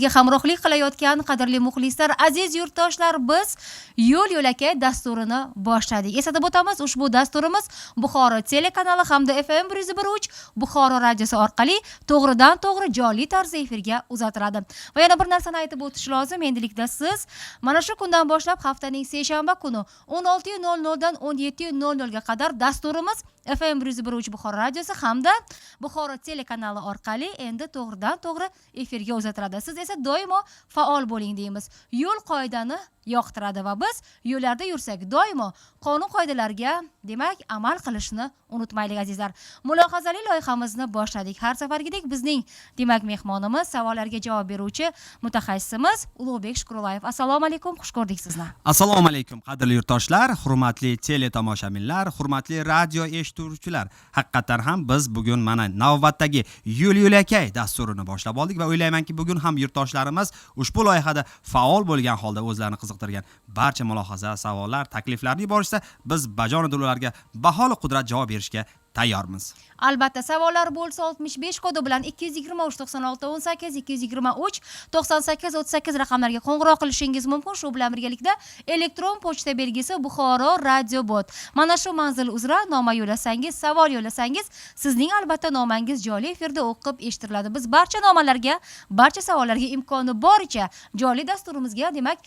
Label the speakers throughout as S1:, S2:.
S1: Bizga hamrohlik qilayotgan qadrli muxlislar, aziz yurtdoshlar, biz yo'l yo'lakay dasturini boshladik. Eslatib o'tamiz, ushbu dasturimiz Buxoro telekanali hamda FM 101.3 Buxoro radiosi orqali to'g'ridan to'g'ri jonli tarzda efirga uzatiladi. Va yana bir narsani aytib o'tish lozim, endilikda siz mana shu kundan boshlab haftaning seshanba kuni 16:00 dan 17:00 ga qadar dasturimiz FM 101.3 Buxoro radiosi hamda Buxoro telekanali orqali endi to'g'ridan to'g'ri efirga uzatiladi. Siz esa doimo faol bo'ling deymiz. Yo'l qoidani yoqtiradi va biz yo'llarda yursak doimo qonun qoidalarga, demak, amal qilishni unutmaylik, azizlar. Mulohazali loyihamizni boshladik. Har safargidek bizning, demak, mehmonimiz, savollarga javob beruvchi mutaxassisimiz Ulug'bek Shukurullayev. Assalomu alaykum, xush ko'rdik sizni.
S2: Assalomu alaykum, qadrli yurtdoshlar, hurmatli teletomoshabinlar, hurmatli radio eshituvchilar. Haqiqatdan ham biz bugun mana navbatdagi Yo'l yo'lakay dasturini boshlab oldik va o'ylaymanki, bugun ham yurtdoshlarimiz ushbu loyihada faol bo'lgan holda o'zlarini qiziqtirgan barcha mulohaza, savollar, takliflarni yuborishsa, biz bajonidil ularga baholi qudrat javob berishga tayyormiz.
S1: Albatta, savollar bo'lsa 65 kodi bilan 223 96 18, 223 98 38 raqamlariga qo'ng'iroq qilishingiz mumkin. Shu bilan birgalikda elektron pochta belgisi Buxoro radio bot. Mana shu manzil uzra noma yo'llasangiz, savol yo'llasangiz, sizning albatta nomangiz jonli efirda o'qib eshittiriladi. Biz barcha nomalarga, barcha savollarga imkoni boricha jonli dasturimizga, demak,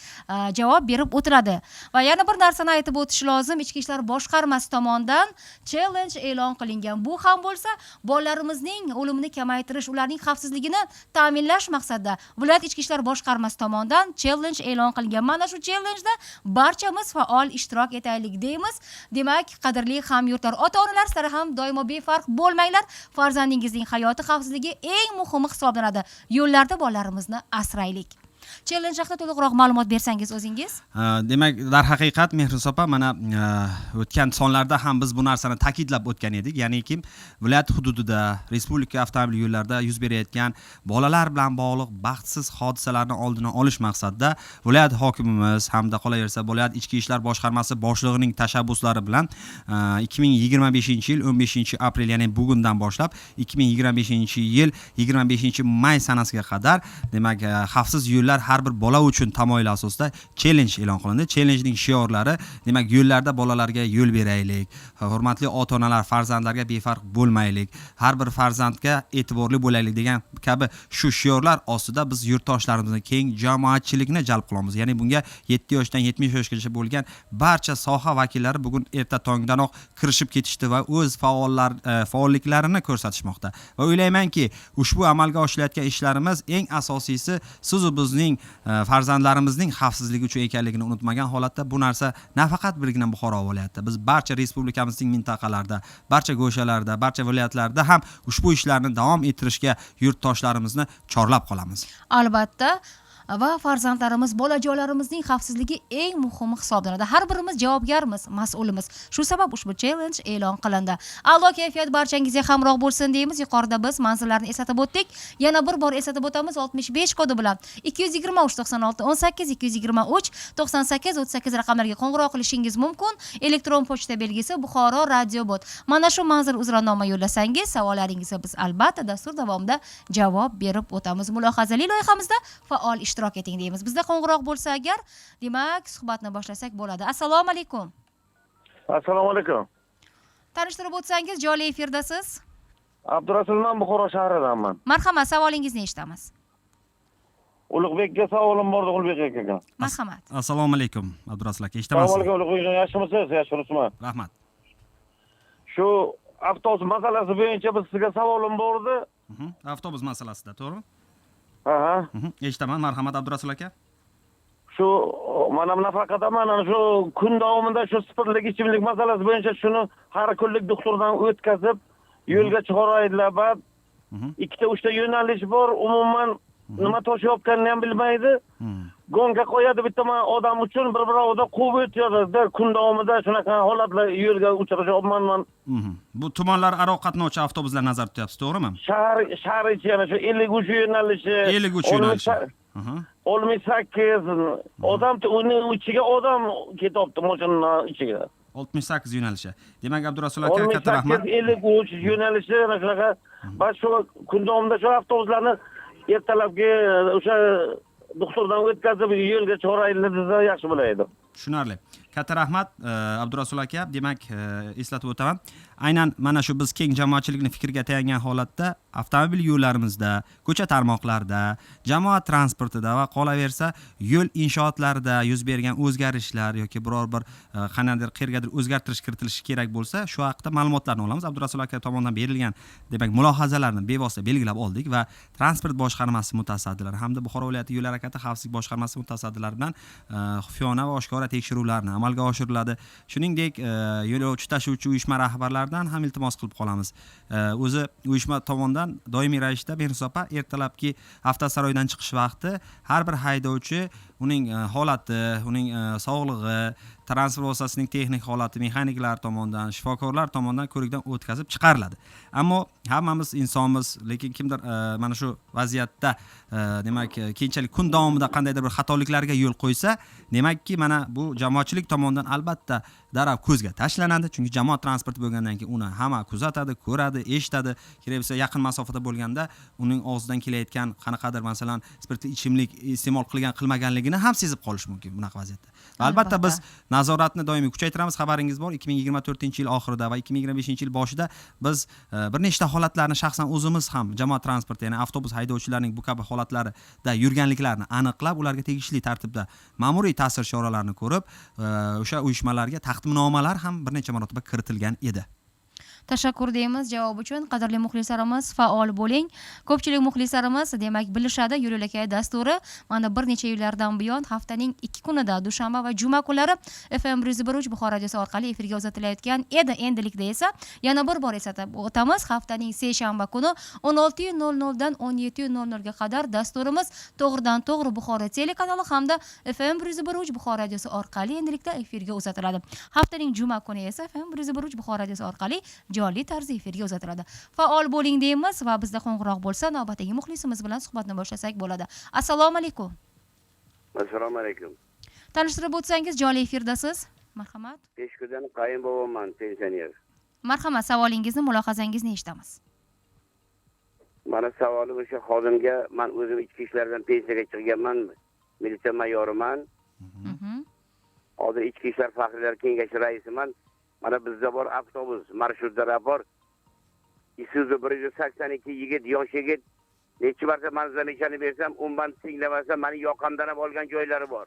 S1: javob berib o'tiradi. Va yana bir narsani aytib o'tish lozim, Ichki ishlar boshqarmasi tomonidan challenge e'lon qilingan. Bu ham bo'lsa bolalarimizning o'limini kamaytirish, ularning xavfsizligini ta'minlash maqsadida viloyat ichki ishlar boshqarmasi tomonidan challenge e'lon qilingan. Mana shu challengeda barchamiz faol ishtirok etaylik deymiz. Demak, qadrli hamyurtlar, ota-onalar, sizlar ham doimo befarq bo'lmanglar. Farzandingizning hayoti xavfsizligi eng muhimi hisoblanadi. Yo'llarda bolalarimizni asraylik. Challenge haqida to'liqroq ma'lumot bersangiz o'zingiz.
S2: Demak, darhaqiqat, Mehriniso opa, mana o'tgan sonlarda ham biz bu narsani ta'kidlab o'tgan edik, ya'niki viloyat hududida, respublika avtomobil yo'llarida yuz berayotgan bolalar bilan bog'liq baxtsiz hodisalarni oldini olish maqsadida viloyat hokimimiz hamda qolaversa viloyat ichki ishlar boshqarmasi boshlig'ining tashabbuslari bilan 2025 yil 15 aprel, ya'ni bugundan boshlab 2025 yil 25 may sanasiga qadar, demak, xavfsiz yo'llar har bir bola uchun tamoyili asosida challenge e'lon qilindi. Challengening shiorlari, demak, yo'llarda bolalarga yo'l beraylik, hurmatli ota onalar, farzandlarga befarq bo'lmaylik, har bir farzandga e'tiborli bo'laylik degan kabi shu shiorlar ostida biz yurtdoshlarimizni, keng jamoatchilikni jalb qilamiz. Ya'ni bunga 7 yoshdan 70 yoshgacha bo'lgan barcha soha vakillari bugun erta tongdanoq kirishib ketishdi va o'z faolliklarini ko'rsatishmoqda. Va o'ylaymanki, ushbu amalga oshirilayotgan ishlarimiz eng asosiysi sizu bizning farzandlarimizning xavfsizligi uchun ekanligini unutmagan holatda, bu narsa nafaqat birgina Buxoro viloyatida, biz barcha respublikamizning mintaqalarida, barcha go'shalarida, barcha viloyatlarda ham ushbu ishlarni davom ettirishga yurtdoshlarimizni chorlab qolamiz.
S1: Albatta, va farzandlarimiz, bolajonlarimizning xavfsizligi eng muhimi hisoblanadi. Har birimiz javobgarmiz, mas'ulimiz. Shu sabab ushbu challenge e'lon qilindi. A'lo kayfiyat barchangizga hamroh bo'lsin deymiz. Yuqorida biz manzillarni eslatib o'tdik. Yana bir bor eslatib o'tamiz: 65 kodi bilan 223 96 18, 223 98 38 raqamlariga qo'ng'iroq qilishingiz mumkin. Elektron pochta belgisi Buxoro radio bot. Mana shu manzil uzra noma yo'llasangiz, savollaringizga biz albatta dastur davomida javob berib o'tamiz. Mulohazali loyihamizda faol ishtirok eting deymiz. Bizda qo'ng'iroq bo'lsa agar, demak, suhbatni boshlasak bo'ladi. Assalomu alaykum.
S3: Assalomu alaykum.
S1: Tanishtirib o'tsangiz, jonli efirdasiz.
S3: Abdurasulman, Buxoro shahridanman.
S1: Marhamat, savolingizni eshitamiz.
S3: Ulug'bekka savolim bor, Ulug'bek akaga.
S1: Marhamat.
S2: Assalomu alaykum, Abdurasul aka, eshitaman
S3: Assalomu
S2: sizni.
S3: alaykum, Ulug'bek, yaxshimisiz? Yaxshimisizmi?
S2: Rahmat.
S3: Shu avtobus masalasi bo'yicha biz sizga savolim bor edi.
S2: Avtobus masalasida, to'g'rimi?
S3: Ha.
S2: Eshitaman, marhamat, Abdurasul aka.
S3: Shu mana nafaqadaman, ana shu kun davomida shu spirtlik ichimlik masalasi bo'yicha shuni har kunlik doktordan o'tkazib yo'lga chiqaraydilar. Ba'd ikkita uchta yo'nalish bor, umuman nima toshayotganini ham bilmaydi. Гонка qo'yadi bitta man odam uchun, bir birovida quvib o'tadi. Kun davomida shunaqa holatlar yo'lga uchrashyapman man.
S2: Bu tumanlar aro qatnovchi avtobuslar nazarda tutyapsiz, to'g'rimi?
S3: Shahar ichi, yana shu 53 yo'nalishi.
S2: 53 yo'nalishi.
S3: 68 odam, uni ichiga odam ketyapti, mashinani ichiga.
S2: 68 yo'nalishi. Demak, Abdurasul aka,
S3: 68
S2: katta rahmat.
S3: 53 yo'nalishi, ana shunaqa. Va shu kun davomida shu avtobuslarni Ertalabki o'sha doktordan o'tkazib yo'lga chiqaraylik desa yaxshi bo'lardi.
S2: Tushunarli. Katta rahmat, Abdurasul aka. Demak, eslatib o'taman, aynan mana shu biz keng jamoatchilikni fikriga tayangan holatda avtomobil yo'llarimizda, ko'cha tarmoqlarida, jamoat transportida va qolaversa yo'l inshootlarida yuz bergan o'zgarishlar yoki biror bir qandaydir qayergadir o'zgartirish kiritilishi kerak bo'lsa, shu haqida ma'lumotlarni olamiz. Abdurasul aka tomonidan berilgan, demak, mulohazalarni bevosita belgilab oldik va transport boshqarmasi mutasaddilari hamda Buxoro viloyati yo'l harakati xavfsizlik boshqarmasi mutasaddilari bilan xufiyona va oshkora tekshiruvlarni amalga oshiriladi. Shuningdek, yo'lovchi tashuvchi uyushma rahbarlaridan ham iltimos qilib qolamiz. O'zi uyushma tomonidan doimiy ravishda, Mehriso opa, ertalabki avtosaroydan chiqish vaqti har bir haydovchi, uning holati, uning sog'lig'i, transport vositasining texnik holati mexaniklar tomonidan, shifokorlar tomonidan ko'rikdan o'tkazib chiqariladi. Ammo hammamiz insonmiz, lekin kimdir mana shu vaziyatda, demak, keyinchalik kun davomida qandaydir bir xatoliklarga yo'l qo'ysa, demakki, mana bu jamoatchilik tomonidan albatta darrov ko'zga tashlanadi, chunki jamoat transporti bo'lgandan keyin uni hamma kuzatadi, ko'radi, eshitadi. Kerak bo'lsa, yaqin masofada bo'lganda uning og'zidan kelayotgan qanaqadir, masalan, spirtli ichimlik iste'mol qilgan qilmaganligini ham sezib qolish mumkin bunaqa vaziyatda. Va albatta biz nazoratni doimiy kuchaytiramiz. Xabaringiz bor, 2024 yil oxirida va 2025 yil boshida biz bir nechta holatlarni shaxsan o'zimiz ham jamoat transporti, ya'ni avtobus haydovchilarining bu kabi holatlarida yurganliklarini aniqlab, ularga tegishli tartibda ma'muriy ta'sir choralarini ko'rib, o'sha uyushmalarga taqdimnomalar ham bir necha marotaba kiritilgan edi.
S1: Tashakkur deymiz javob uchun. Qadrli muxlislarimiz, faol bo'ling. Ko'pchilik muxlislarimiz, demak, bilishadi, Yo'l yo'lakay dasturi mana bir necha yillardan buyon haftaning 2 kunida, dushanba va juma kunlari FM 101.3 Buxoro radiosi orqali efirga uzatilayotgan edi. Endilikda esa yana bir bor eslatib o'tamiz, haftaning seshanba kuni 16:00 dan 17:00 ga qadar dasturimiz to'g'ridan to'g'ri Buxoro telekanali hamda FM 101.3 Buxoro radiosi orqali endilikda efirga uzatiladi. Haftaning juma kuni esa FM 101.3 Buxoro radiosi orqali jonli tarzda efirga uzatiladi. Faol bo'ling deymiz va bizda qo'ng'iroq bo'lsa, navbatdagi muxlisimiz bilan suhbatni boshlasak bo'ladi. Assalomu alaykum.
S4: Assalomu alaykum.
S1: Tanishtirib o'tsangiz, jonli efirdasiz, marhamat.
S4: Peshkudan Qayum bobomman, pensioner.
S1: Marhamat, savolingizni, mulohazangizni eshitamiz.
S4: Mana savolim o'sha xodimga. Man o'zim ichki ishlardan pensiyaga chiqqanman, militsiya mayoriman. Hozir Ichki ishlar faxriylar kengashi raisiman. Mana bizda bor avtobus, marshrutlar bor. Isuzu 182, yigit, yosh yigit. Necha marta man замечание bersam, u man tinglamasa, mani yoqamdan ham olgan joylari bor.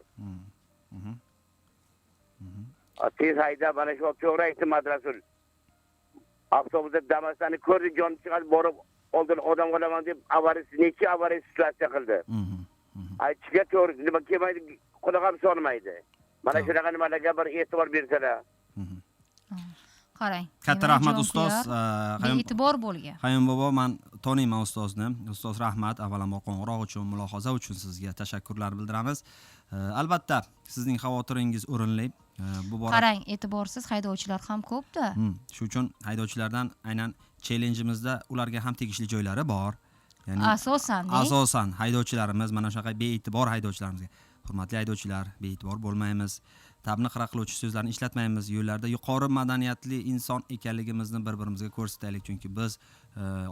S4: Tez haydab, mana shu to'g'ri aytdi Madrasul. Avtobusda Damas'ni ko'rdi, jon chiqarib borib, oldin odam olaman deb avariya, necha avariya situatsiya qildi. Aytishga to'g'ri, nima kelmaydi, quloq ham solmaydi. Mana shunaqa nimalarga bir e'tibor bersalar.
S1: Qarang.
S2: Katta
S1: Demak,
S2: rahmat, ustoz.
S1: jonkuyar bee'tibor bo'lgan.
S2: Qayum bobo, man taniyman ustozni. Ustoz, rahmat, avvalambor qo'ng'iroq uchun, mulohaza uchun sizga tashakkurlar bildiramiz. Albatta, sizning xavotiringiz o'rinli. Bu borada
S1: Qarang, e'tiborsiz haydovchilar ham ko'pda.
S2: Shu uchun haydovchilardan aynan chellenjimizda ularga ham tegishli joylari bor. Ya'ni
S1: Asosan deng.
S2: Asosan haydovchilarimiz, mana shunaqa bee'tibor haydovchilarimizga. Hurmatli haydovchilar, bee'tibor bo'lmaymiz. Ta'bni xira qiluvchi so'zlarni ishlatmaymiz. Yo'llarda yuqori madaniyatli inson ekanligimizni bir birimizga ko'rsataylik, chunki biz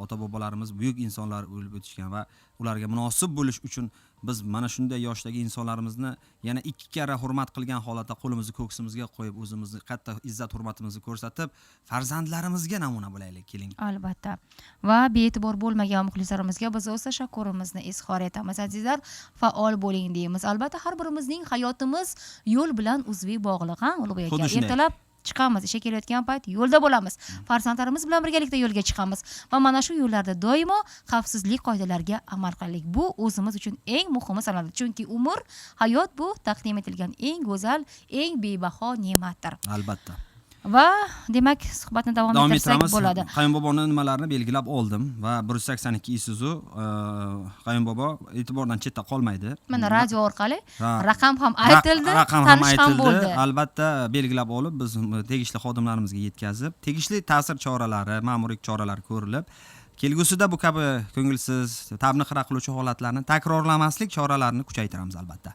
S2: ota bobolarimiz buyuk insonlar o'lib o'tishgan va ularga munosib bo'lish uchun biz mana shunday yoshdagi insonlarimizni yana ikki karra hurmat qilgan holatda qo'limizni ko'ksimizga qo'yib, o'zimizni katta izzat hurmatimizni ko'rsatib, farzandlarimizga namuna bo'laylik, keling.
S1: Albatta, va bee'tibor bo'lmagan muxlislarimizga biz o'z tashakkurimizni izhor etamiz. Azizlar, faol bo'ling deymiz. Albatta, har birimizning hayotimiz yo'l bilan uzviy bog'liq, ha, Ulug'bek aka?
S2: Xuddi shunday.
S1: Ertalab chiqamiz, ishga kelayotgan payt yo'lda bo'lamiz, farzandlarimiz bilan birgalikda yo'lga chiqamiz va mana shu yo'llarda doimo xavfsizlik qoidalariga amal qilaylik. Bu o'zimiz uchun eng muhimi sanaladi, chunki umr, hayot bu taqdim etilgan eng go'zal, eng bebaho ne'matdir.
S2: Albatta.
S1: Va demak, suhbatni davom
S2: Davom
S1: ettirsak
S2: ettiramiz.
S1: bo'ladi.
S2: Qayum boboni nimalarini belgilab oldim va 182 Isuzu, Qayum bobo e'tibordan chetda qolmaydi.
S1: Mana radio orqali raqam ham aytildi,
S2: raqam ham
S1: tanish ham
S2: aytildi.
S1: bo'ldi.
S2: Albatta, belgilab olib, biz tegishli xodimlarimizga yetkazib, tegishli ta'sir choralari, ma'muriy choralar ko'rilib, kelgusida bu kabi ko'ngilsiz, ta'bni xira qiluvchi holatlarni takrorlamaslik choralarini kuchaytiramiz, albatta.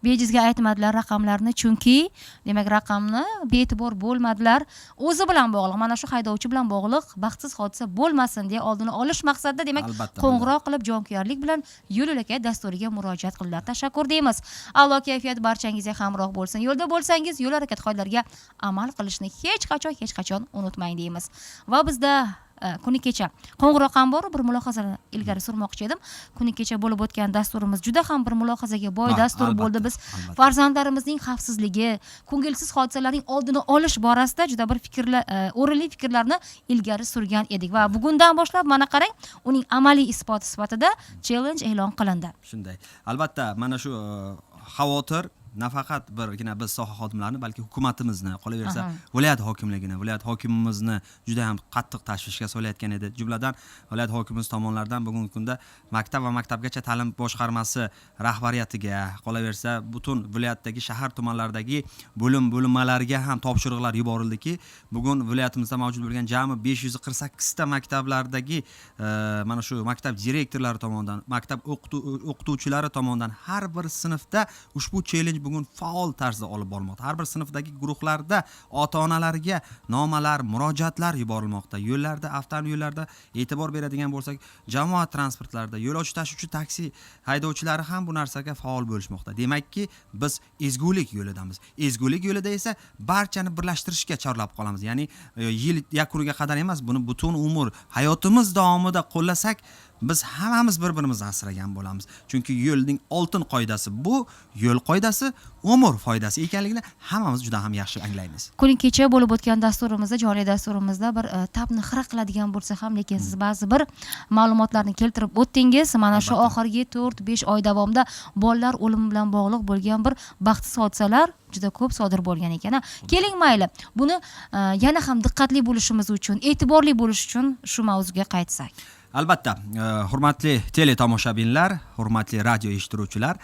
S1: Bejizga aytmadilar raqamlarni, chunki demak raqamni bee'tibor bo'lmadilar. O'zi bilan bog'liq, mana shu haydovchi bilan bog'liq baxtsiz hodisa bo'lmasin deya oldini olish maqsadida demak qo'ng'iroq qilib jonkuyarlik bilan yo'l yo'lakay dasturiga murojaat qildilar. Tashakkur deymiz. A'lo kayfiyat barchangizga hamroh bo'lsin. Yo'lda bo'lsangiz, yo'l harakat qoidalariga amal qilishni hech qachon, hech qachon unutmang deymiz. Va bizda kuni kecha qo'ng'iroq ham bor, bir mulohazani ilgari surmoqchi edim. Kuni kecha bo'lib o'tgan dasturimiz juda ham bir mulohazaga boy dastur bo'ldi. Biz farzandlarimizning xavfsizligi, ko'ngilsiz hodisalarning oldini olish borasida juda bir fikrlar, o'rinli fikrlarni ilgari surgan edik va bugundan boshlab mana qarang, uning amaliy isboti sifatida challenge e'lon qilindi.
S2: Shunday. Albatta, mana shu xavotir nafaqat birgina biz soha xodimlarini, balki hukumatimizni, qolaversa viloyat hokimligini, viloyat hokimimizni juda ham qattiq tashvishga solayotgan edi. Jumladan, viloyat hokimimiz tomonidan bugungi kunda maktab va maktabgacha ta'lim boshqarmasi rahbariyatiga, qolaversa butun viloyatdagi shahar tumanlardagi bo'lim bo'linmalarga ham topshiriqlar yuborildiki, bugun viloyatimizda mavjud bo'lgan jami 548 ta maktablardagi mana shu maktab direktorlari tomonidan, maktab o'qituvchilari tomonidan har bir sinfda ushbu challenge bugun faol tarzda olib borilmoqda. Har bir sinfdagi guruhlarda ota-onalarga nomalar, murojaatlar yuborilmoqda. Yo'llarda, avtomobil yo'llarda e'tibor beradigan bo'lsak, jamoat transportlarida yo'lovchi tashuvchi taksi haydovchilari ham bu narsaga faol bo'lishmoqda. Demakki, biz ezgulik yo'lidamiz. Ezgulik yo'lida esa barchani birlashtirishga chorlab qolamiz. Ya'ni yil yakuniga qadar emas, buni butun umr hayotimiz davomida qo'llasak, biz hammamiz bir-birimizni asragan bo'lamiz. Chunki yo'lning oltin qoidasi bu yo'l qoidasi, umr foydasi ekanligini hammamiz juda ham yaxshi anglaymiz.
S1: Kuni kecha bo'lib o'tgan dasturimizda, jonli dasturimizda bir tabni xira qiladigan bo'lsa ham, lekin siz ba'zi bir ma'lumotlarni keltirib o'tdingiz. Mana shu oxirgi 4-5 oy davomida bolalar o'limi bilan bog'liq bo'lgan bir baxtsiz hodisalar juda ko'p sodir bo'lgan ekan. Keling, mayli, buni yana ham diqqatli bo'lishimiz uchun, e'tiborli bo'lish uchun shu mavzuga qaytsak.
S2: Albatta, hurmatli teletomoshabinlar, hurmatli radio eshittiruvchilar,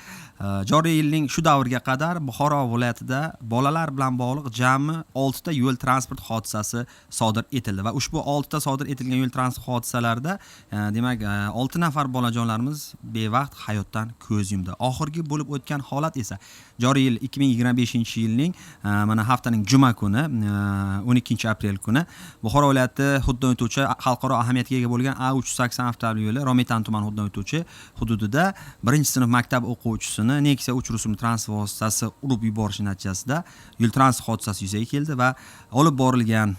S2: joriy yilning shu davriga qadar Buxoro viloyatida bolalar bilan bog'liq jami 6 ta yo'l transport hodisasi sodir etildi va ushbu 6 ta sodir etilgan yo'l transport hodisalarida demak 6 nafar bolajonlarimiz bevaqt hayotdan ko'z yumdi. Oxirgi bo'lib o'tgan holat esa joriy yil 2025-yilning mana haftaning juma kuni, 12 aprel kuni Buxoro viloyati hududidan o'tuvchi xalqaro ahamiyatga ega bo'lgan A380 avtomobil yo'li Romitan tumani hududidan o'tuvchi hududida birinchi sinf maktab o'quvchisini Nexia 3 rusumli transport vositasi urib yuborishi natijasida yo'l transport hodisasi yuzaga keldi va olib borilgan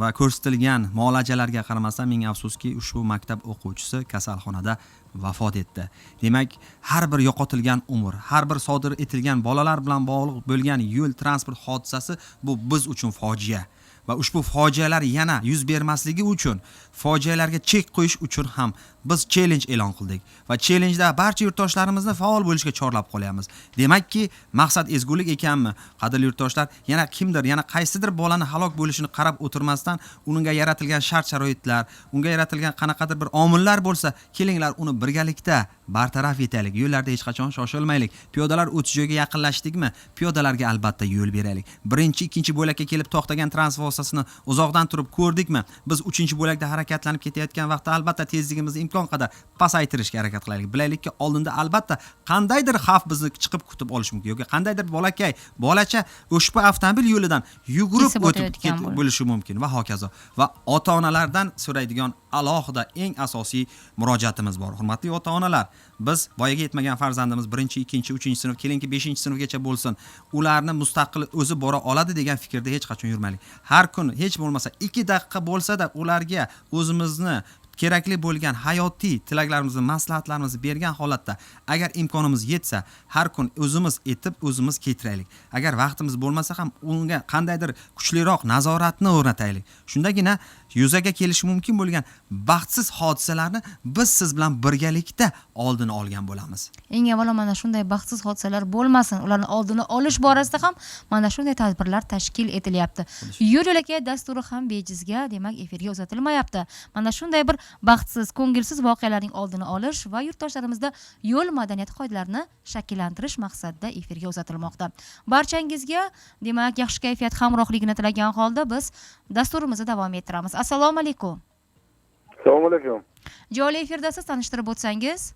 S2: va ko'rsatilgan muolajalarga qaramasdan, ming afsuski, ushbu maktab o'quvchisi kasalxonada vafot etdi. Demak, har bir yo'qotilgan umr, har bir sodir etilgan bolalar bilan bog'liq bo'lgan yo'l transport hodisasi bu biz uchun fojia va ushbu fojialar yana yuz bermasligi uchun, fojialarga chek qo'yish uchun ham biz challenge e'lon qildik va challengeda barcha yurtdoshlarimizni faol bo'lishga chorlab qolyapmiz. Demakki, maqsad ezgulik ekanmi, qadrli yurtdoshlar, yana kimdir, yana qaysidir bolani halok bo'lishini qarab o'tirmasdan, unga yaratilgan shart sharoitlar, unga yaratilgan qanaqadir bir omillar bo'lsa, kelinglar, uni birgalikda bartaraf etaylik. Yo'llarda hech qachon shoshilmaylik. Piyodalar o'tish joyiga yaqinlashdikmi, piyodalarga albatta yo'l beraylik. Birinchi, ikkinchi bo'lakka kelib to'xtagan transport vositasini uzoqdan turib ko'rdikmi, biz uchinchi bo'lakda harakatlanib ketayotgan vaqtda albatta tezligimizni imkon qadar pasaytirishga harakat qilaylik. Bilaylikki, oldinda albatta qandaydir xavf bizni chiqib kutib olishi mumkin yoki qandaydir bolakay, bolacha ushbu avtomobil yo'lidan yugurib
S1: Kesib
S2: o'tib
S1: o'tayotgan
S2: ketib bo'lishi mumkin va hokazo. Va ota onalardan so'raydigan alohida eng asosiy murojaatimiz bor. Hurmatli ota onalar, biz voyaga yetmagan farzandimiz birinchi, ikkinchi, uchinchi sinf, kelingki, beshinchi sinfgacha bo'lsin, ularni mustaqil o'zi bora oladi degan fikrda hech qachon yurmaylik. Har kun hech bo'lmasa 2 daqiqa bo'lsa-da ularga o'zimizni kerakli bo'lgan hayotiy tilaklarimizni, maslahatlarimizni bergan holatda, agar imkonimiz yetsa, har kun o'zimiz etib, o'zimiz keltiraylik. Agar vaqtimiz bo'lmasa ham, unga qandaydir kuchliroq nazoratni o'rnataylik. Shundagina yuzaga kelishi mumkin bo'lgan baxtsiz hodisalarni biz siz bilan birgalikda oldini olgan bo'lamiz.
S1: Eng avvalo mana shunday baxtsiz hodisalar bo'lmasin, ularni oldini olish borasida ham mana shunday tadbirlar tashkil etilyapti. Yo'l yo'lakay dasturi ham bejizga, demak, efirga uzatilmayapti. Mana shunday bir baxtsiz, ko'ngilsiz voqealarning oldini olish va yurtdoshlarimizda yo'l madaniyati qoidalarini shakllantirish maqsadida efirga uzatilmoqda. Barchangizga, demak, yaxshi kayfiyat hamrohligini tilagan holda biz dasturimizni davom ettiramiz. Assalomu alaykum.
S5: Assalomu alaykum.
S1: Jonli efirdasiz, tanishtirib o'tsangiz.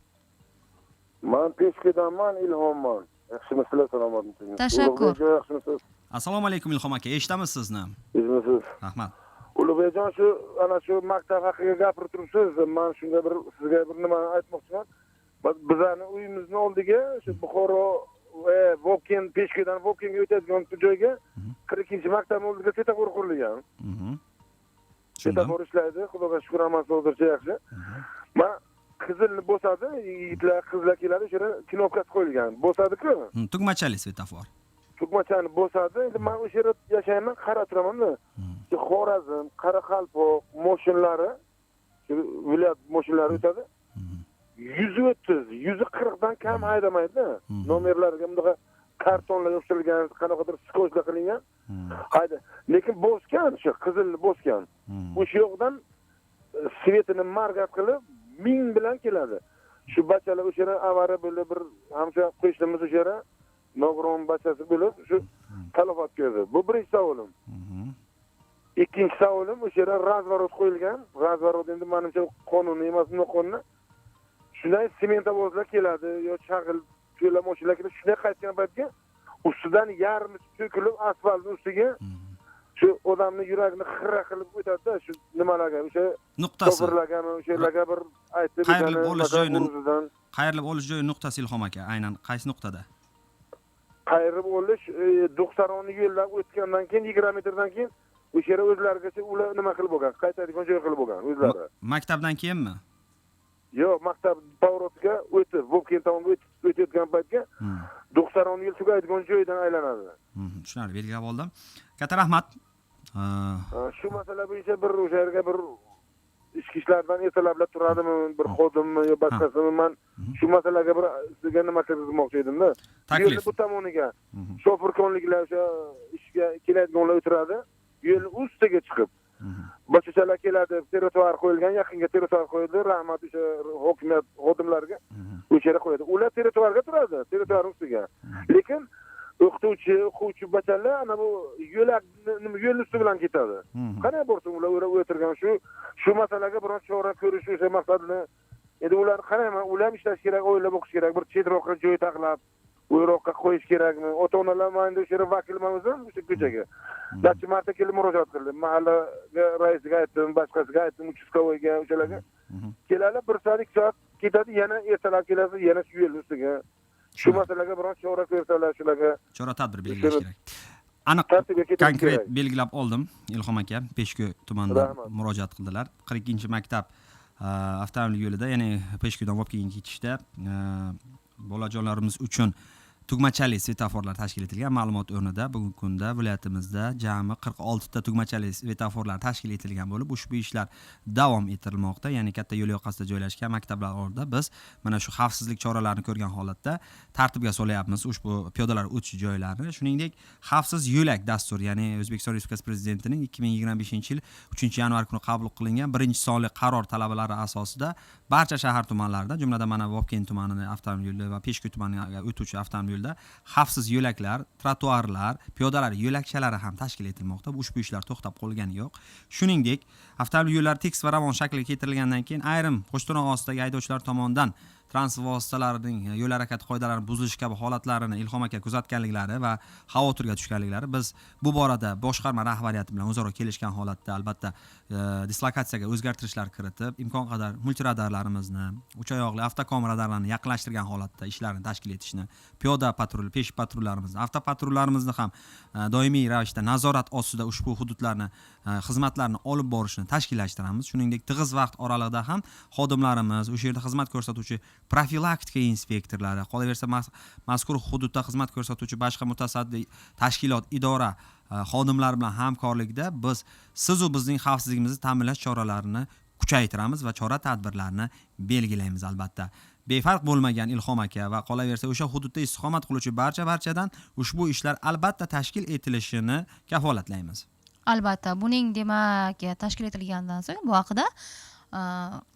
S5: Man Peshkadanman, Ilhomman. Yaxshimisizlar, salomatmisizlar?
S1: Tashakkur.
S5: Ulug'bek yaxshimisiz?
S2: Assalomu alaykum, Ilhom aka, eshitamiz sizni.
S5: Yaxshimisiz?
S2: Rahmat.
S5: Ulug'bekjon, shu ana shu maktab haqida gapirib turibsiz. Men shunga bir sizga bir nimani aytmoqchiman. Bizani uyimizni oldiga shu Buxoro Vobkent Peshko'dan Vobkentga o'tadigan joyga 42-maktabning oldiga svetofor qurilgan. Svetofor ishlaydi, Xudoga shukr, hammasi hozircha yaxshi. Man qizilni bosadi, yigitlar, qizlar keladi, o'sha yerda knopkasi qo'yilgan. Bosadi-ku.
S2: Tugmachali svetofor.
S5: Tugmachani bosadi. Endi men o'sha yerda yashayman, qarab turaman-da. Xorazm, Qoraqalpoq mashinalari, shu viloyat mashinalari o'tadi. 130, 140 dan kam haydamaydi. Nomerlariga bunaqa kartonlar yopishtirilgan, qanaqadir skochlar qilingan. Hayda. Lekin bosgan, shu qizilni bosgan. O'sha yoqdan svetini margat qilib 1000 bilan keladi. Shu bachalar o'sha yerda avariya bo'lib, bir hamsa qo'shnimiz o'sha yerda nogiron bachasi bo'lib, shu talafot ko'rdi. Bu birinchi savolim. Ikkinchi savolim, o'sha yerda razvorot qo'yilgan. Razvorot endi menimcha qonuniy emas, noqonuniy. Shunday sementobozlar keladi yo chag'il to'la mashinalar keladi. Shunday qaytgan paytga ustidan yarmi to'kilib asfaltning ustiga shu odamni yuragini xira qilib o'tadi-da, shu nimalarga, o'sha
S2: nuqtasi.
S5: To'g'rilargami, o'sha yerlarga bir aytib
S2: qayrilib olish joyini,
S5: qayrilib
S2: olish joyi nuqtasi Ilhom aka, aynan qaysi nuqtada?
S5: Qayrilib olish Do'xsaronni yo'ldan o'tgandan keyin 20 metrdan keyin o'sha yerga o'zlarigacha ular nima qilib bo'lgan, qaytadigan joy qilib bo'lgan o'zlari.
S2: Maktabdan keyinmi?
S5: Yo'q, maktab povorotiga o'tib, Vobkent tomonga o'tayotgan paytga Do'xsaron yo'l tugaydigan joydan aylanadi.
S2: Tushunarli, belgilab oldim. Katta rahmat.
S5: Shu masala bo'yicha bir o'sha yerga bir ichki ishlardan ertalablar turadimi, bir xodimmi yo boshqasimi, men shu masalaga bir sizga nima kirgizmoqchi edimda.
S2: Taklif.
S5: Bu tomoniga shofirkonliklar o'sha ishga keladiganlar o'tiradi, yo'lning ustiga chiqib. Boshqachalar keladi, trotuar qo'yilgan, yaqinga trotuar qo'yildi, rahmat o'sha hokimiyat xodimlariga o'sha yerga qo'yadi. Ular trotuarga turadi, trotuar ustiga. Lekin o'qituvchi, o'quvchi bachalar ana bu yo'lak, yo'l usti bilan ketadi. Qanday borsin ular o'tirgan shu masalaga biron chora ko'rish o'sha maqsadni. Endi ular qarayman, ular ham ishlash kerak, o'ylab o'qish kerak, bir chetroqqa joy taxlab, o'yroqqa qo'yish kerakmi? Ota-onalar men endi o'sha yerga vakilman o'zim, o'sha ko'chaga. Necha marta kelib murojaat qildim. Mahallaga raisiga aytdim, boshqasiga aytdim, uchastkovoyga, o'shalarga. Keladi, 1 soat, 2 soat ketadi, yana ertalab kelasiz, yana shu yo'l ustiga. Shu masalaga biron chora ko'rsalar, shularga
S2: chora tadbir belgilash kerak. Aniq konkret belgilab oldim Ilhom aka, Peshku tumanidan murojaat qildilar. 42-maktab avtomobil yo'lida, ya'ni Peshkudan Vobkentga ketishda bolajonlarimiz uchun tugmachali svetoforlar tashkil etilgan. Ma'lumot o'rnida bugungi kunda viloyatimizda jami 46 ta tugmachali svetoforlar tashkil etilgan bo'lib, ushbu ishlar davom ettirilmoqda. Ya'ni katta yo'l yoqasida joylashgan maktablar oldida biz mana shu xavfsizlik choralarini ko'rgan holatda tartibga solyapmiz ushbu piyodalar o'tish joylarini. Shuningdek, xavfsiz yo'lak dasturi, ya'ni O'zbekiston Respublikasi Prezidentining 2025-yil 3-yanvar kuni qabul qilingan 1-sonli qaror talablari asosida barcha shahar tumanlarida, jumladan mana Vobkent tumanining avtomobil yo'li va Peshku tumaniga o'tuvchi avtomobil yo'lda xavfsiz yo'laklar, trotuarlar, piyodalar yo'lakchalari ham tashkil etilmoqda. Ushbu ishlar to'xtab qolgani yo'q. Shuningdek, avtomobil yo'llari tekis va ravon shaklga keltirilgandan keyin ayrim qo'shtirnoq ostidagi haydovchilar tomonidan transport vositalarining yo'l harakati qoidalarini buzilishi kabi holatlarini Ilhom aka kuzatganliklari va xavotirga tushganliklari, biz bu borada boshqarma rahbariyati bilan o'zaro kelishgan holatda albatta dislokatsiyaga o'zgartirishlar kiritib, imkon qadar multiradarlarimizni, uch oyoqli avtokom radarlarni yaqinlashtirgan holatda ishlarni tashkil etishni, piyoda patrul, pesh patrullarimizni, avtopatrullarimizni ham doimiy ravishda nazorat ostida ushbu hududlarni xizmatlarni olib borishni tashkillashtiramiz. Shuningdek, tig'iz vaqt oralig'ida ham xodimlarimiz, o'sha yerda xizmat ko'rsatuvchi profilaktika inspektorlari, qolaversa mazkur hududda xizmat ko'rsatuvchi boshqa mutasaddi tashkilot, idora xodimlari bilan hamkorlikda biz siz u bizning xavfsizligimizni ta'minlash choralarini kuchaytiramiz va chora tadbirlarni belgilaymiz albatta. Befarq bo'lmagan Ilhom aka va qolaversa o'sha hududda istiqomat qiluvchi barchadan ushbu ishlar albatta tashkil etilishini kafolatlaymiz.
S1: Albatta, buning demak tashkil etilgandan so'ng bu haqida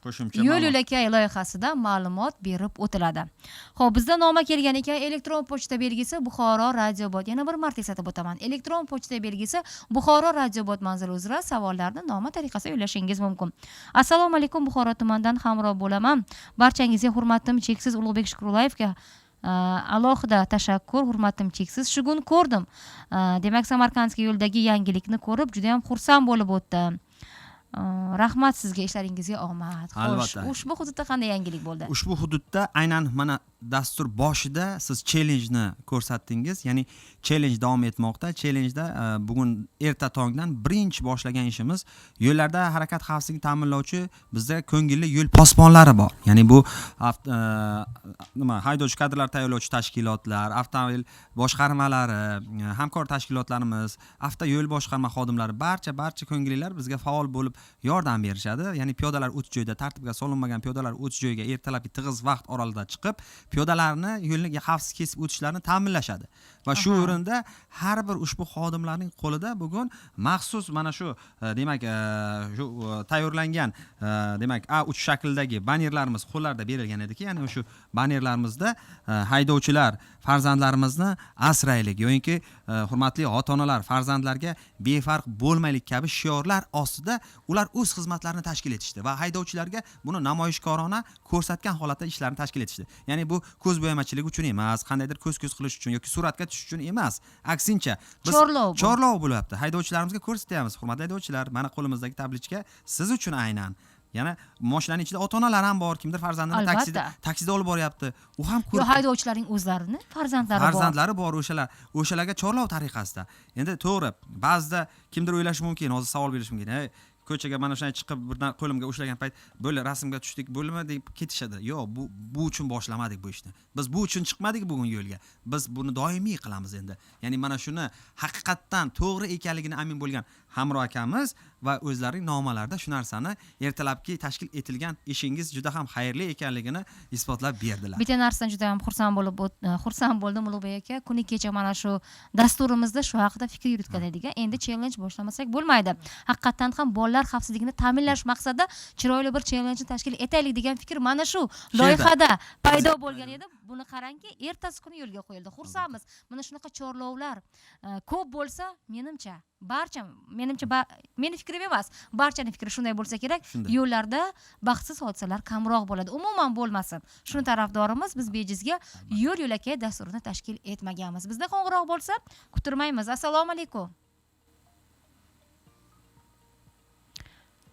S2: qo'shimcha
S1: yo'l yo'lakay loyihasida ma'lumot berib o'tiladi. Xo'p, bizda noma kelgan ekan. Elektron pochta belgisi Buxoro radiobot. Yana bir marta eslatib o'taman. Elektron pochta belgisi Buxoro radiobot manzili uzra savollarni noma tariqasida yo'llashingiz mumkin. Assalomu alaykum, Buxoro tumanidan hamroh bo'laman. Barchangizga hurmatim cheksiz. Ulug'bek Shukrullayevga Alohida tashakkur, hurmatim cheksiz. Shu kun ko'rdim. Demak, Samarkandskiy yo'ldagi yangilikni ko'rib juda ham xursand bo'lib o'tdim. Rahmat sizga, ishlaringizga omad. Xo'sh,
S2: Albatta.
S1: ushbu hududda qanday yangilik bo'ldi?
S2: Ushbu hududda aynan mana dastur boshida siz challenjni ko'rsatdingiz, ya'ni challenge davom etmoqda. Challenjda bugun erta tongdan birinchi boshlagan ishimiz yo'llarda harakat xavfsizligini ta'minlovchi bizda ko'ngilli yo'l posbonlari bor. Ya'ni bu nima, haydovchi kadrlar tayyorlovchi tashkilotlar, avtomobil boshqarmalari, hamkor tashkilotlarimiz, avtoyo'l boshqarma xodimlari, barcha ko'ngillilar bizga faol bo'lib yordam berishadi. Ya'ni piyodalar o'tish joyida, tartibga solinmagan piyodalar o'tish joyiga ertalabki tig'iz vaqt oralig'ida chiqib, piyodalarni yo'lni xavfsiz kesib o'tishlarini ta'minlashadi. Va shu o'rinda har bir ushbu xodimlarning qo'lida bugun maxsus mana shu demak, shu tayyorlangan, demak, A3 shaklidagi bannerlarimiz qo'llarida berilgan ediki, ya'ni shu bannerlarimizda haydovchilar, farzandlarimizni asraylik yoinki hurmatli ota-onalar, farzandlarga befarq bo'lmaylik kabi shiorlar ostida ular o'z xizmatlarini tashkil etishdi va haydovchilarga buni namoyishkorona ko'rsatgan holatda ishlarni tashkil etishdi. Ya'ni bu ko'z bo'yamachilik uchun emas, qandaydir ko'z-ko'z qilish uchun yoki suratga tushish uchun emas. Aksincha, biz
S1: Chorlov bu.
S2: Chorlov bo'lyapti. Haydovchilarimizga ko'rsatyapmiz. Hurmatli haydovchilar, mana qo'limizdagi tablichka siz uchun aynan. Yana mashinaning ichida ota-onalar ham bor, kimdir farzandini taksida olib boryapti. U ham
S1: Yo,
S2: ko'rib
S1: haydovchilarning o'zlarini farzandlari bor.
S2: Farzandlari bor, o'shalarga chorlov tariqasida. Endi to'g'ri, ba'zida kimdir o'ylashi mumkin, hozir savol berishi mumkin. Ey, ko'chaga mana shunday chiqib, birdan qo'limga ushlagan payt, bo'ldi, rasmga tushdik, bo'ldimi deb ketishadi. Yo'q, bu uchun boshlamadik bu ishni. Biz bu uchun chiqmadik bugun yo'lga. Biz buni doimiy qilamiz endi. Ya'ni mana shuni haqiqatdan to'g'ri ekanligini amin bo'lgan Hamro akamiz va o'zlarining nomalarida shu narsani ertalabki tashkil etilgan ishingiz juda ham xayrli ekanligini isbotlab berdilar.
S1: Bitta narsadan juda ham xursand bo'ldim, Ulug'bek aka. Kuni kecha mana shu dasturimizda shu haqida fikr yuritgan edik. Endi challenge boshlamasak bo'lmaydi. Haqiqatdan ham bolalar xavfsizligini ta'minlash maqsadida chiroyli bir challenge tashkil etaylik degan fikr mana shu loyihada paydo bo'lgan edi. Buni qarangki, ertasi kuni yo'lga qo'yildi. Xursandmiz. Mana shunaqa chorlovlar ko'p bo'lsa, menimcha, barcha, menimcha, meni fikrim emas, barchani fikri shunday bo'lsa kerak. Yo'llarda baxtsiz hodisalar kamroq bo'ladi. Umuman bo'lmasin. Shuni tarafdorimiz. Biz bejizga yo'l yo'lakay dasturini tashkil etmaganmiz. Bizda qo'ng'iroq bo'lsa, kuttirmaymiz. Assalomu alaykum.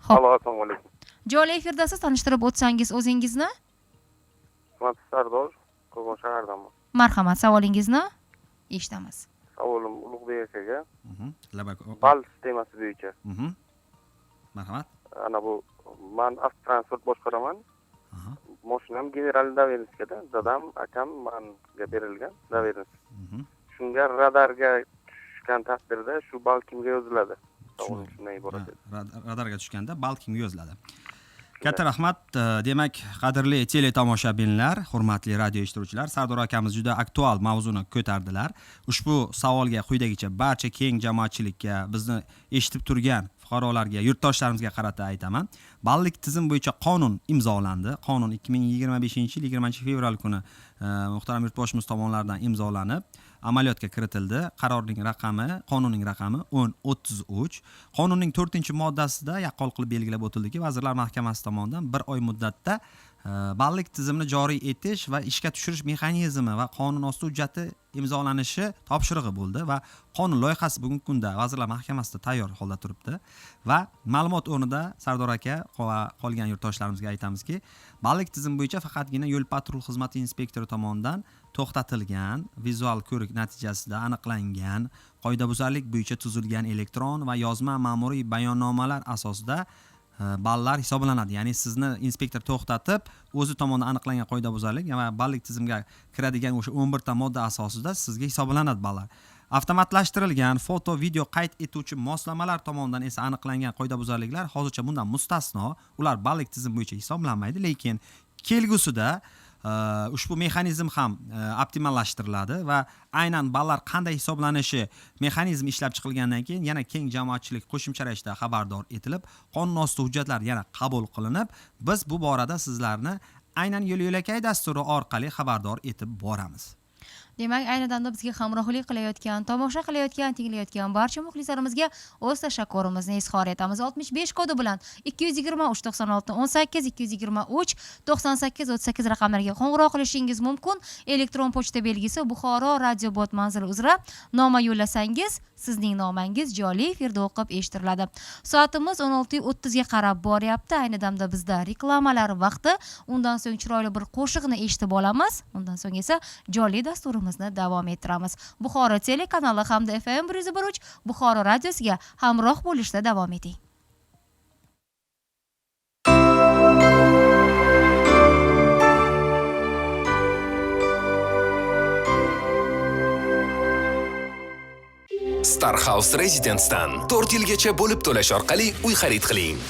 S1: Xo'p.
S6: Alo, assalomu alaykum.
S1: Jonli efirdasiz, tanishtirib o'tsangiz o'zingizni.
S6: Man Sardor, Qo'qon shahridanman.
S1: Marhamat, savolingizni eshitamiz.
S6: Savolim Ulug'bek akaga.
S2: Labak.
S6: Ball sistemasi bo'yicha.
S2: Marhamat.
S6: Ana bu man avtotransport boshqaraman. Mashinam general доверенность da, dadam, akam manga berilgan доверенность. Shunga radarga tushgan taqdirda shu ball kimga yoziladi? Savolim shundan iborat edi.
S2: Radarga tushganda ball kimga yoziladi? Katta rahmat. Demak, qadrli teletomoshabinlar, hurmatli radio eshituvchilar, Sardor akamiz juda aktual mavzuni ko'tardilar. Ushbu savolga quyidagicha barcha keng jamoatchilikka, bizni eshitib turgan fuqarolarga, yurtdoshlarimizga qarata aytaman. Ballik tizim bo'yicha qonun imzolandi. Qonun 2025 yil 20 fevral kuni muhtaram yurtboshimiz tomonidan imzolanib, amaliyotga kiritildi. Qarorning raqami, qonunning raqami 1033. Qonunning 4-moddasida yaqqol qilib belgilab o'tildiki, Vazirlar Mahkamasi tomonidan bir oy muddatda ballik tizimini joriy etish va ishga tushirish mexanizmi va qonun osti hujjati imzolanishi topshirig'i bo'ldi va qonun loyihasi bugungi kunda Vazirlar Mahkamasida tayyor holda turibdi. Va ma'lumot o'rnida Sardor aka va qolgan yurtdoshlarimizga aytamizki, ballik tizim bo'yicha faqatgina yo'l patrul xizmati inspektori tomonidan to'xtatilgan, vizual ko'rik natijasida aniqlangan qoidabuzarlik bo'yicha tuzilgan elektron va yozma ma'muriy bayonnomalar asosida ballar hisoblanadi. Ya'ni sizni inspektor to'xtatib, o'zi tomonidan aniqlangan qoidabuzarlik va ballik tizimga kiradigan o'sha 11 ta modda asosida sizga hisoblanadi ballar. Avtomatlashtirilgan foto, video qayd etuvchi moslamalar tomonidan esa aniqlangan qoidabuzarliklar hozircha bundan mustasno, ular ballik tizim bo'yicha hisoblanmaydi, lekin kelgusida ushbu mexanizm ham optimallashtiriladi va aynan ballar qanday hisoblanishi mexanizm ishlab chiqilgandan keyin yana keng jamoatchilik qo'shimcha ravishda xabardor etilib, qonun osti hujjatlar yana qabul qilinib, biz bu borada sizlarni aynan yo'l yo'lakay dasturi orqali xabardor etib boramiz.
S1: Demak, ayni damda bizga hamrohlik qilayotgan, tomosha qilayotgan, tinglayotgan barcha muxlislarimizga o'z tashakkurimizni izhor etamiz. 65 kodi bilan 223 96 18, 223 98 38 raqamlariga qo'ng'iroq qilishingiz mumkin. Elektron pochta belgisi Buxoro radiobot manzili uzra noma yo'llasangiz, sizning nomangiz jonli efirda o'qib eshittiriladi. Soatimiz 16:30 ga qarab boryapti. Ayni damda bizda reklamalar vaqti. Undan so'ng chiroyli bir qo'shiqni eshitib olamiz. Undan so'ng esa jonli dasturimizni davom ettiramiz. Buxoro telekanali hamda FM 101.3 Buxoro radiosiga hamroh bo'lishda davom eting.
S7: Star House Residence'dan 4 yilgacha bo'lib to'lash orqali uy xarid qiling.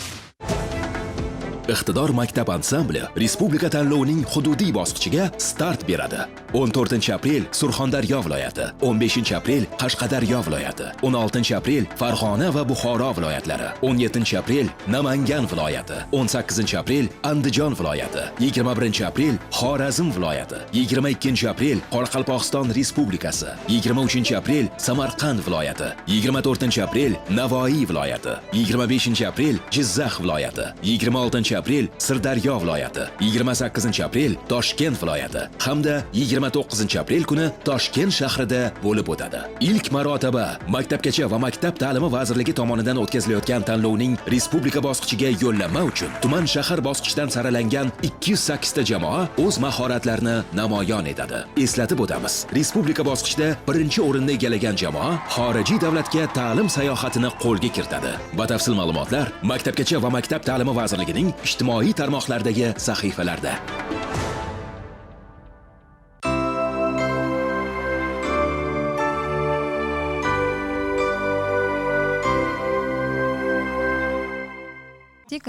S8: Iqtidor maktab ansambli respublika tanlovining hududiy bosqichiga start beradi. 14 aprel Surxondaryo viloyati, 15 aprel Qashqadaryo viloyati, 16 aprel Farg'ona va Buxoro viloyatlari, 17 aprel Namangan viloyati, 18 aprel Andijon viloyati, 21 aprel Xorazm viloyati, 22 aprel Qoraqalpog'iston Respublikasi, 23 aprel Samarqand viloyati, 24 aprel Navoiy viloyati, 25 aprel Jizzax viloyati, 26 aprel Sirdaryo viloyati, 28 aprel Toshkent viloyati hamda 29 aprel kuni Toshkent shahrida bo'lib o'tadi. Ilk marotaba Maktabgacha va maktab ta'limi vazirligi tomonidan o'tkazilayotgan tanlovning respublika bosqichiga yo'llanma uchun tuman shahar bosqichidan saralangan 208 ta jamoa o'z mahoratlarini namoyon etadi. Eslatib o'tamiz, respublika bosqichida birinchi o'rinni egallagan jamoa xorijiy davlatga ta'lim sayohatini qo'lga kiritadi. Batafsil ma'lumotlar Maktabgacha va maktab ta'limi vazirligining ijtimoiy tarmoqlardagi sahifalarida.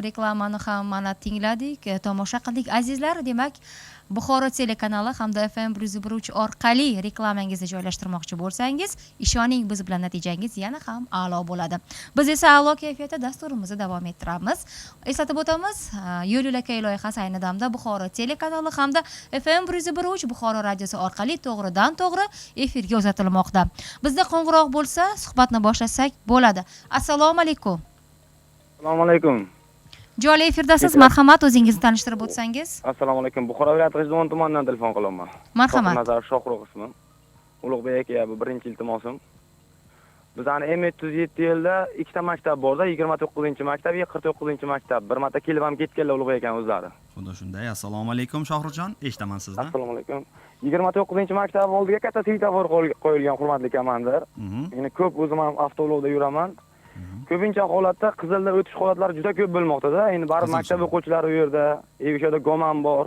S1: Reklamani ham mana tingladik, tomosha qildik. Azizlar, demak, Buxoro telekanali hamda FM 101.3 orqali reklamangizni joylashtirmoqchi bo'lsangiz, ishoning, biz bilan natijangiz yana ham a'lo bo'ladi. Biz esa a'lo kayfiyatda dasturimizni davom ettiramiz. Eslatib o'tamiz, yo'l yo'lakay loyihasi ayni damda Buxoro telekanali hamda FM 101.3 Buxoro radiosi orqali to'g'ridan to'g'ri efirga uzatilmoqda. Bizda qo'ng'iroq bo'lsa, suhbatni boshlasak bo'ladi. Assalomu alaykum.
S9: Assalomu alaykum.
S1: Jonli efirdasiz, marhamat, o'zingizni tanishtirib o'tsangiz.
S9: Assalomu alaykum. Buxoro viloyati G'ijduvon tumanidan telefon qilyapman.
S1: Marhamat.
S9: Nazarov Shohrux ismim. Ulug'bek aka, bu birinchi iltimosim. Bizani M37 yo'lda ikkita maktab borda, 29-maktab va 49-maktab. Bir marta kelib ham ketganlar Ulug'bek aka o'zlari.
S2: Xudo shunday. Assalomu alaykum Shohruxjon, eshitaman sizni.
S9: Assalomu alaykum. 29-maktab oldiga katta svetofor qo'yilgan, hurmatli komandir. Endi ko'p o'zim ham avtolovda yuraman. Ko'pincha holatda qizilda o'tish holatlari juda ko'p bo'lmoqda-da. Endi baribir maktab o'quvchilari u yerda, o'sha yerda goman bor.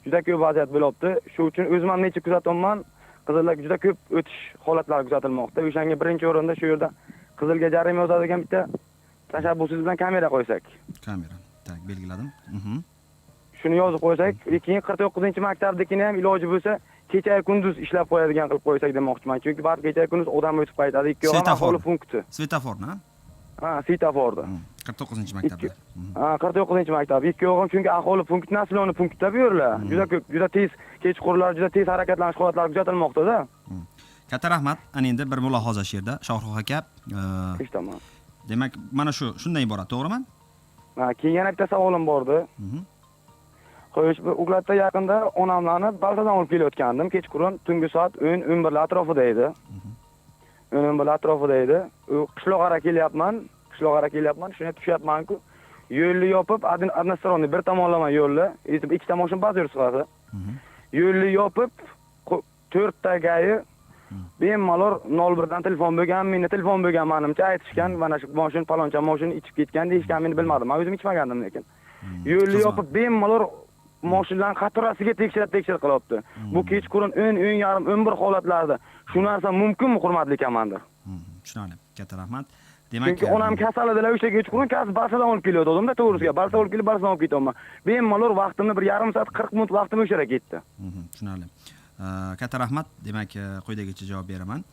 S9: Juda ko'p vaziyat bo'lyapti. Shu uchun o'zim ham necha kuzatyapman, qizilda juda ko'p o'tish holatlari kuzatilmoqda. O'shanga birinchi o'rinda shu yerda qizilga jarima yozadigan bitta tashabbusingiz bilan kamera qo'ysak.
S2: Kamera. Tak, belgiladim.
S9: Shuni yozib qo'ysak, keyin 49-maktabdikini ham iloji bo'lsa kecha kunduz ishlab qo'yadigan qilib qo'ysak demoqchiman. Chunki baribir kecha kunduz odam o'tib qaytadi. Ikki yo'q aholi punkti.
S2: Svetoforni, ha?
S9: Ha, svetoforda.
S2: 49-maktabda.
S9: Ha, 49-maktab. Ikki yo'g'im, chunki aholi punkti, nasloni punktda bu yerlar. Juda ko'p, juda tez kechqurunlar, juda tez harakatlanish holatlari kuzatilmoqda-da.
S2: Katta rahmat. Ana endi bir mulohaza shu yerda, Shohrux aka.
S9: Eshitaman.
S2: Demak, mana shu shundan iborat, to'g'rimi?
S9: Ha, keyin yana bitta savolim bordi. Xo'sh, bu Uglatda yaqinda onamlarni Baltadan olib kelayotgandim. Kechqurun tungi soat 10-11 atrofida edi. 10-11 atrofida edi. U qishloqqa kelyapman, shunga tushyapman-ku. Yo'lni yopib, односторонний bir tomonlama yo'lni, ikkita mashina baz yursa. Yo'lni yopib, 4 ta gayi bemalol 01 dan telefon bo'lgan, meni telefon bo'lgan menimcha aytishgan, mana shu mashina paloncha mashina ichib ketgan deyishgan, meni bilmadim. Men o'zim ichmagandim lekin. Yo'lni yopib bemalol mashinalarning qatorasiga tekshirib qilyapti. Bu kechqurun 10, 10:30, 11 holatlarda shu narsa mumkinmi, hurmatli komandir?
S2: Tushunarli. Katta rahmat. Demak,
S9: chunki onam kasal edilar, o'sha kechqurun Barsadan olib keliyotgandim-da, to'g'risiga. Barsa olib kelib, Barsadan olib ketyapman. Bemalol vaqtimni 1,5 soat 40 minut vaqtim o'sha yerga ketdi.
S2: Tushunarli. Katta rahmat. Demak, quyidagicha javob beraman.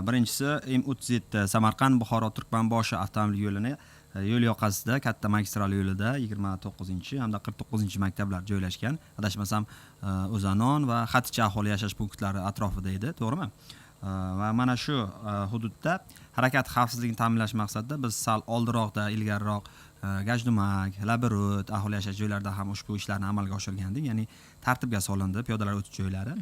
S2: Birinchisi M37 Samarqand Buxoro Turkmanboshi avtomobil yo'lini Yo'l yoqasida, katta magistral yo'lida 29 hamda 49 maktablar joylashgan. Adashmasam, O'zanon va Xaticha aholi yashash punktlari atrofida edi, to'g'rimi? Va mana shu hududda harakat xavfsizligini ta'minlash maqsadida biz sal oldinroqda, ilgariroq Gajdumak, Labirut aholi yashash joylarida ham ushbu ishlarni amalga oshirgandik. Ya'ni tartibga solindi piyodalar o'tish joylari.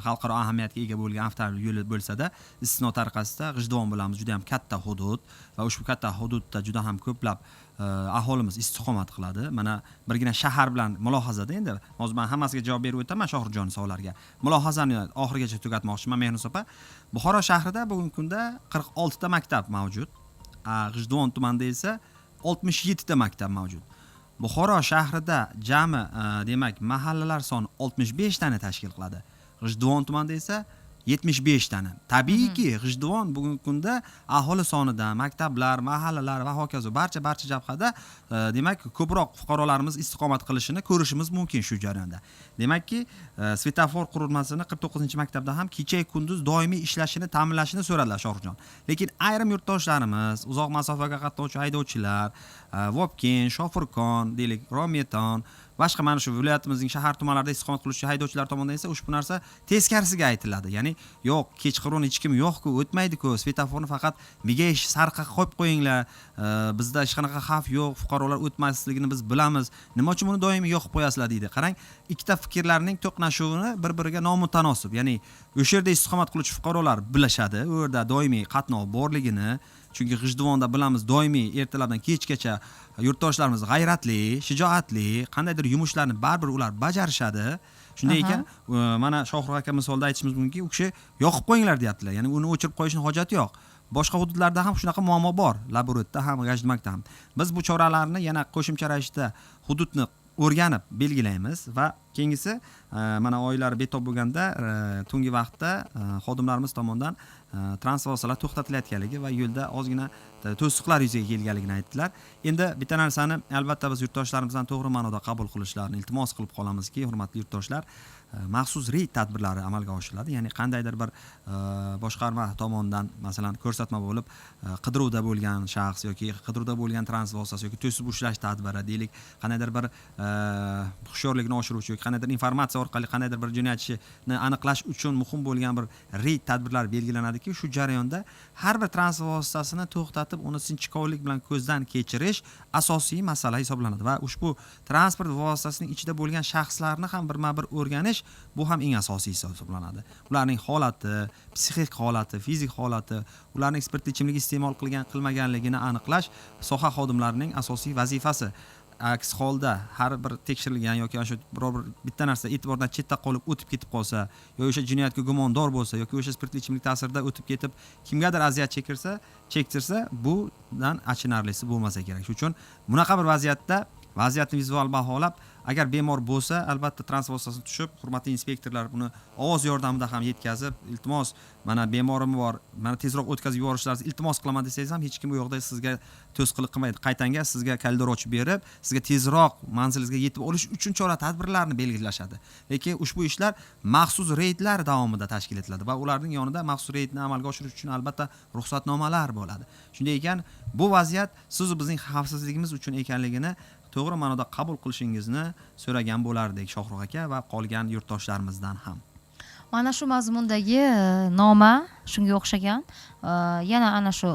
S2: Xalqaro ahamiyatga ega bo'lgan avtomobil yo'li bo'lsa-da, istisno tariqasida G'ijduvon bilamiz, juda ham katta hudud va ushbu katta hududda juda ham ko'plab aholimiz istiqomat qiladi. Mana birgina shahar bilan mulohazada endi hozir men hammasiga javob berib o'taman Shohruxjon savollariga. Mulohazani oxirigacha tugatmoqchiman Mehriniso opa. Buxoro shahrida bugungi kunda 46 ta maktab mavjud. G'ijduvon tumanida esa 67 ta maktab mavjud. Buxoro shahrida jami demak mahallalar soni 65 tani tashkil qiladi. G'ijduvon tumanida esa 75 tani. Tabiiyki, G'ijduvon bugungi kunda aholi sonidan, maktablar, mahallalar va hokazo barcha jabhada demak ko'proq fuqarolarimiz istiqomat qilishini ko'rishimiz mumkin shu jarayonda. Demakki, svetofor qurilmasini 49-maktabda ham kecha kunduz doimiy ishlashini ta'minlashini so'radilar Shohruxjon. Lekin ayrim yurtdoshlarimiz, uzoq masofaga qatnovchi haydovchilar, Vobkent, Shofirkon, deylik, Rometon, boshqa mana shu viloyatimizning shahar tumanlarida istiqomat qiluvchi haydovchilar tomonidan esa ushbu narsa teskarisiga aytiladi. Ya'ni yo'q, kechqurun hech kim yo'q-ku, o'tmaydi-ku, svetoforni faqat migayish sarqqa qo'yib qo'yinglar, bizda hech qanaqa xavf yo'q, fuqarolar o'tmasligini biz bilamiz. Nima uchun buni doimiy yoqib qo'yasizlar deydi. Qarang, ikkita fikrlarning to'qnashuvini bir-biriga nomutanosib. Ya'ni o'sha yerda istiqomat qiluvchi fuqarolar bilishadi, u yerda doimiy qatnov borligini. Chunki G'ijduvonda bilamiz, doimiy ertalabdan kechgacha yurtdoshlarimiz g'ayratli, shijoatli, qandaydir yumushlarni baribir ular bajarishadi. Shunday ekan, mana Shohrux aka misolda aytishimiz mumkinki, u kishi yoqib qo'yinglar deyaptilar. Ya'ni uni o'chirib qo'yishning hojati yo'q. Boshqa hududlarda ham shunaqa muammo bor, Laburutda ham, Gajdumakda ham. Biz bu choralarni yana qo'shimcha ravishda hududni o'rganib belgilaymiz va keyingisi mana oylar betob bo'lganda tungi vaqtda xodimlarimiz tomonidan transport vositalari to'xtatilayotganligi va yo'lda ozgina to'siqlar yuzaga kelganligini aytdilar. Endi bitta narsani albatta biz yurtdoshlarimizdan to'g'ri ma'noda qabul qilishlarini iltimos qilib qolamizki, hurmatli yurtdoshlar, maxsus reyd tadbirlari amalga oshiriladi. Ya'ni qandaydir bir boshqarma tomonidan masalan ko'rsatma bo'lib, qidiruvda bo'lgan shaxs yoki qidiruvda bo'lgan transport vositasi yoki to'sib ushlash tadbiri deylik, qandaydir bir hushyorlikni oshiruvchi yoki qandaydir informatsiya orqali qandaydir bir jinoyatchini aniqlash uchun muhim bo'lgan bir reyd tadbirlari belgilanadiki, shu jarayonda har bir transport vositasini to'xtatib, uni sinchkovlik bilan ko'zdan kechirish asosiy masala hisoblanadi va ushbu transport vositasining ichida bo'lgan shaxslarni ham birma-bir o'rganish bu ham eng asosiysi hisoblanadi. Ularning holati, psixik holati, fizik holati, ularning spirtli ichimlik iste'mol qilgan, qilmaganligini aniqlash soha xodimlarining asosiy vazifasi. Aks holda har bir tekshirilgan yoki o'sha biror bir bitta narsa e'tibordan chetda qolib o'tib ketib qolsa, yoki o'sha jinoyatga gumondor bo'lsa, yoki o'sha spirtli ichimlik ta'sirida o'tib ketib kimgadir aziyat chektirsa, bundan achinarlisi bo'lmasa kerak. Shuning uchun bunaqa bir vaziyatda vaziyatni vizual baholab, agar bemor bo'lsa, albatta transport vositasini tushib, hurmatli inspektorlar buni ovoz yordamida ham yetkazib, iltimos, mana bemorim bor, mana tezroq o'tkazib yuborishlaringizni iltimos qilaman desangiz ham hech kim u yoqda sizga to'sqinlik qilmaydi. Qaytanga sizga koridor ochib berib, sizga tezroq manzilingizga yetib olish uchun chora tadbirlarni belgilashadi. Lekin ushbu ishlar maxsus reydlar davomida tashkil etiladi va ularning yonida maxsus reydni amalga oshirish uchun albatta ruxsatnomalar bo'ladi. Shunday ekan, bu vaziyat siz va bizning xavfsizligimiz uchun ekanligini to'g'ri ma'noda qabul qilishingizni so'ragan bo'lardik Shohrux aka va qolgan yurtdoshlarimizdan ham.
S1: Mana shu mazmundagi noma shunga o'xshagan, yana ana shu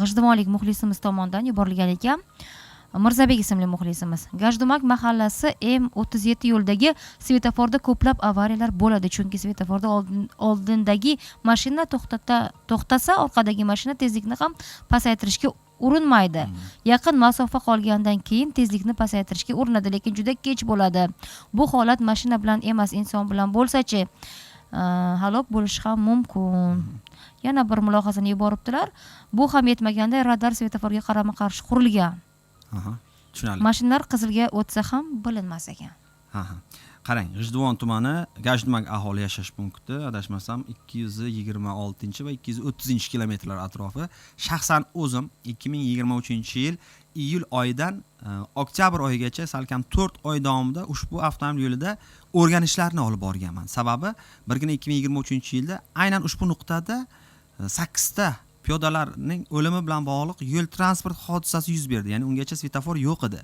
S1: g'ijduvonlik muxlisimiz tomonidan yuborilgan ekan. Mirzabek ismli muxlisimiz. Gajdumak mahallasi M37 yo'lidagi svetoforda ko'plab avariyalar bo'ladi, chunki svetoforda oldindagi mashina to'xtasa, orqadagi mashina tezlikni ham pasaytirishga urinmaydi. Yaqin masofa qolgandan keyin tezlikni pasaytirishga urinadi, lekin juda kech bo'ladi. Bu holat mashina bilan emas, inson bilan bo'lsa-chi, halok bo'lishi ham mumkin. Yana bir mulohazani yuboribdilar. Bu ham yetmaganda radar svetoforga qarama-qarshi qurilgan.
S2: Tushunarli.
S1: Mashinalar qizilga o'tsa ham bilinmas ekan.
S2: Qarang, G'ijduvon tumani Gajdumak aholi yashash punkti, adashmasam 226 va 230 kilometrlar atrofi. Shaxsan o'zim 2023 yil iyul oyidan oktyabr oyigacha salkam 4 oy davomida ushbu avtomobil yo'lida o'rganishlarni olib borganman. Sababi birgina 2023 yilda aynan ushbu nuqtada 8 ta piyodalarning o'limi bilan bog'liq yo'l transport hodisasi yuz berdi. Ya'ni ungacha svetofor yo'q edi.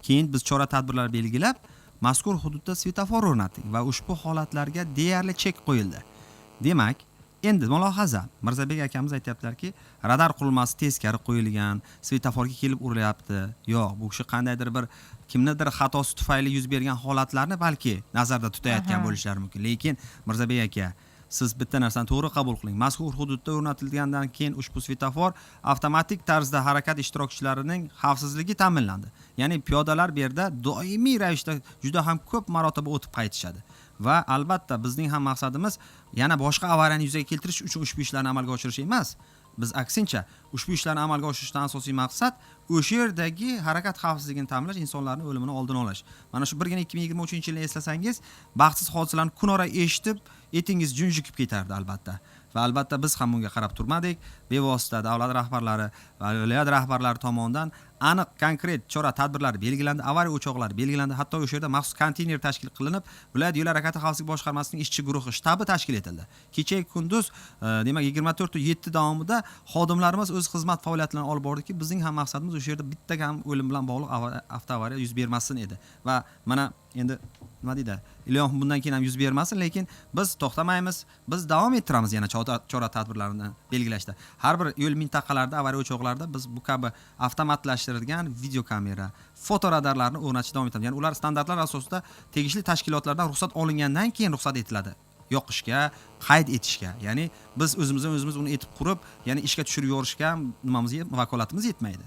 S2: Keyin biz chora tadbirlar belgilab, mazkur hududda svetofor o'rnatdik va ushbu holatlarga deyarli chek qo'yildi. Demak, endi mulohaza, Mirzabek akamiz aytyaptilarki, radar qurilmasi teskari qo'yilgan, svetoforga kelib urilyapti. Yo'q, bu kishi qandaydir bir kimnidir xatosi tufayli yuz bergan holatlarni balki nazarda tutayotgan bo'lishlari mumkin. Lekin Mirzabek aka, siz bitta narsani to'g'ri qabul qiling. Mazkur hududda o'rnatilgandan keyin ushbu svetofor avtomatik tarzda harakat ishtirokchilarining xavfsizligi ta'minlandi. Ya'ni piyodalar bu yerda doimiy ravishda juda ham ko'p marotaba o'tib qaytishadi. Va albatta bizning ham maqsadimiz yana boshqa avariyani yuzaga keltirish uchun ushbu ishlarni amalga oshirish emas. Biz aksincha ushbu ishlarni amalga oshirishdan asosiy maqsad o'sha yerdagi harakat xavfsizligini ta'minlash, insonlarning o'limini oldini olish. Mana shu birgina 2023-yilni eslasangiz, baxtsiz hodisalarni kunora eshitib, etingiz junjikib ketardi albatta. Va albatta biz ham bunga qarab turmadik. Bevosita davlat rahbarlari va viloyat rahbarlari tomonidan aniq konkret chora tadbirlar belgilandi, avariya o'choqlari belgilandi. Hatto o'sha yerda maxsus konteyner tashkil qilinib, viloyat yo'l harakati xavfsizlik boshqarmasining ishchi guruhi shtabi tashkil etildi. Kecha kunduz, demak 24:07 davomida xodimlarimiz o'z xizmat faoliyatlarini olib bordiki, bizning ham maqsadimiz o'sha yerda bitta ham o'lim bilan bog'liq avtoavariya yuz bermasin edi. Va mana endi nima deydi, ilohim bundan keyin ham yuz bermasin, lekin biz to'xtamaymiz, biz davom ettiramiz yana chora tadbirlarini belgilashda. Har bir yo'l mintaqalarida, avariya o'choqlarida biz bu kabi avtomatlashtirilgan videokamera, fotoradarlarni o'rnatishda davom etamiz. Ya'ni ular standartlar asosida tegishli tashkilotlardan ruxsat olingandan keyin ruxsat etiladi yoqishga, qayd etishga. Ya'ni biz o'zimizdan o'zimiz uni etib qurib, ya'ni ishga tushirib yuborishga nimamiz vakolatimiz yetmaydi.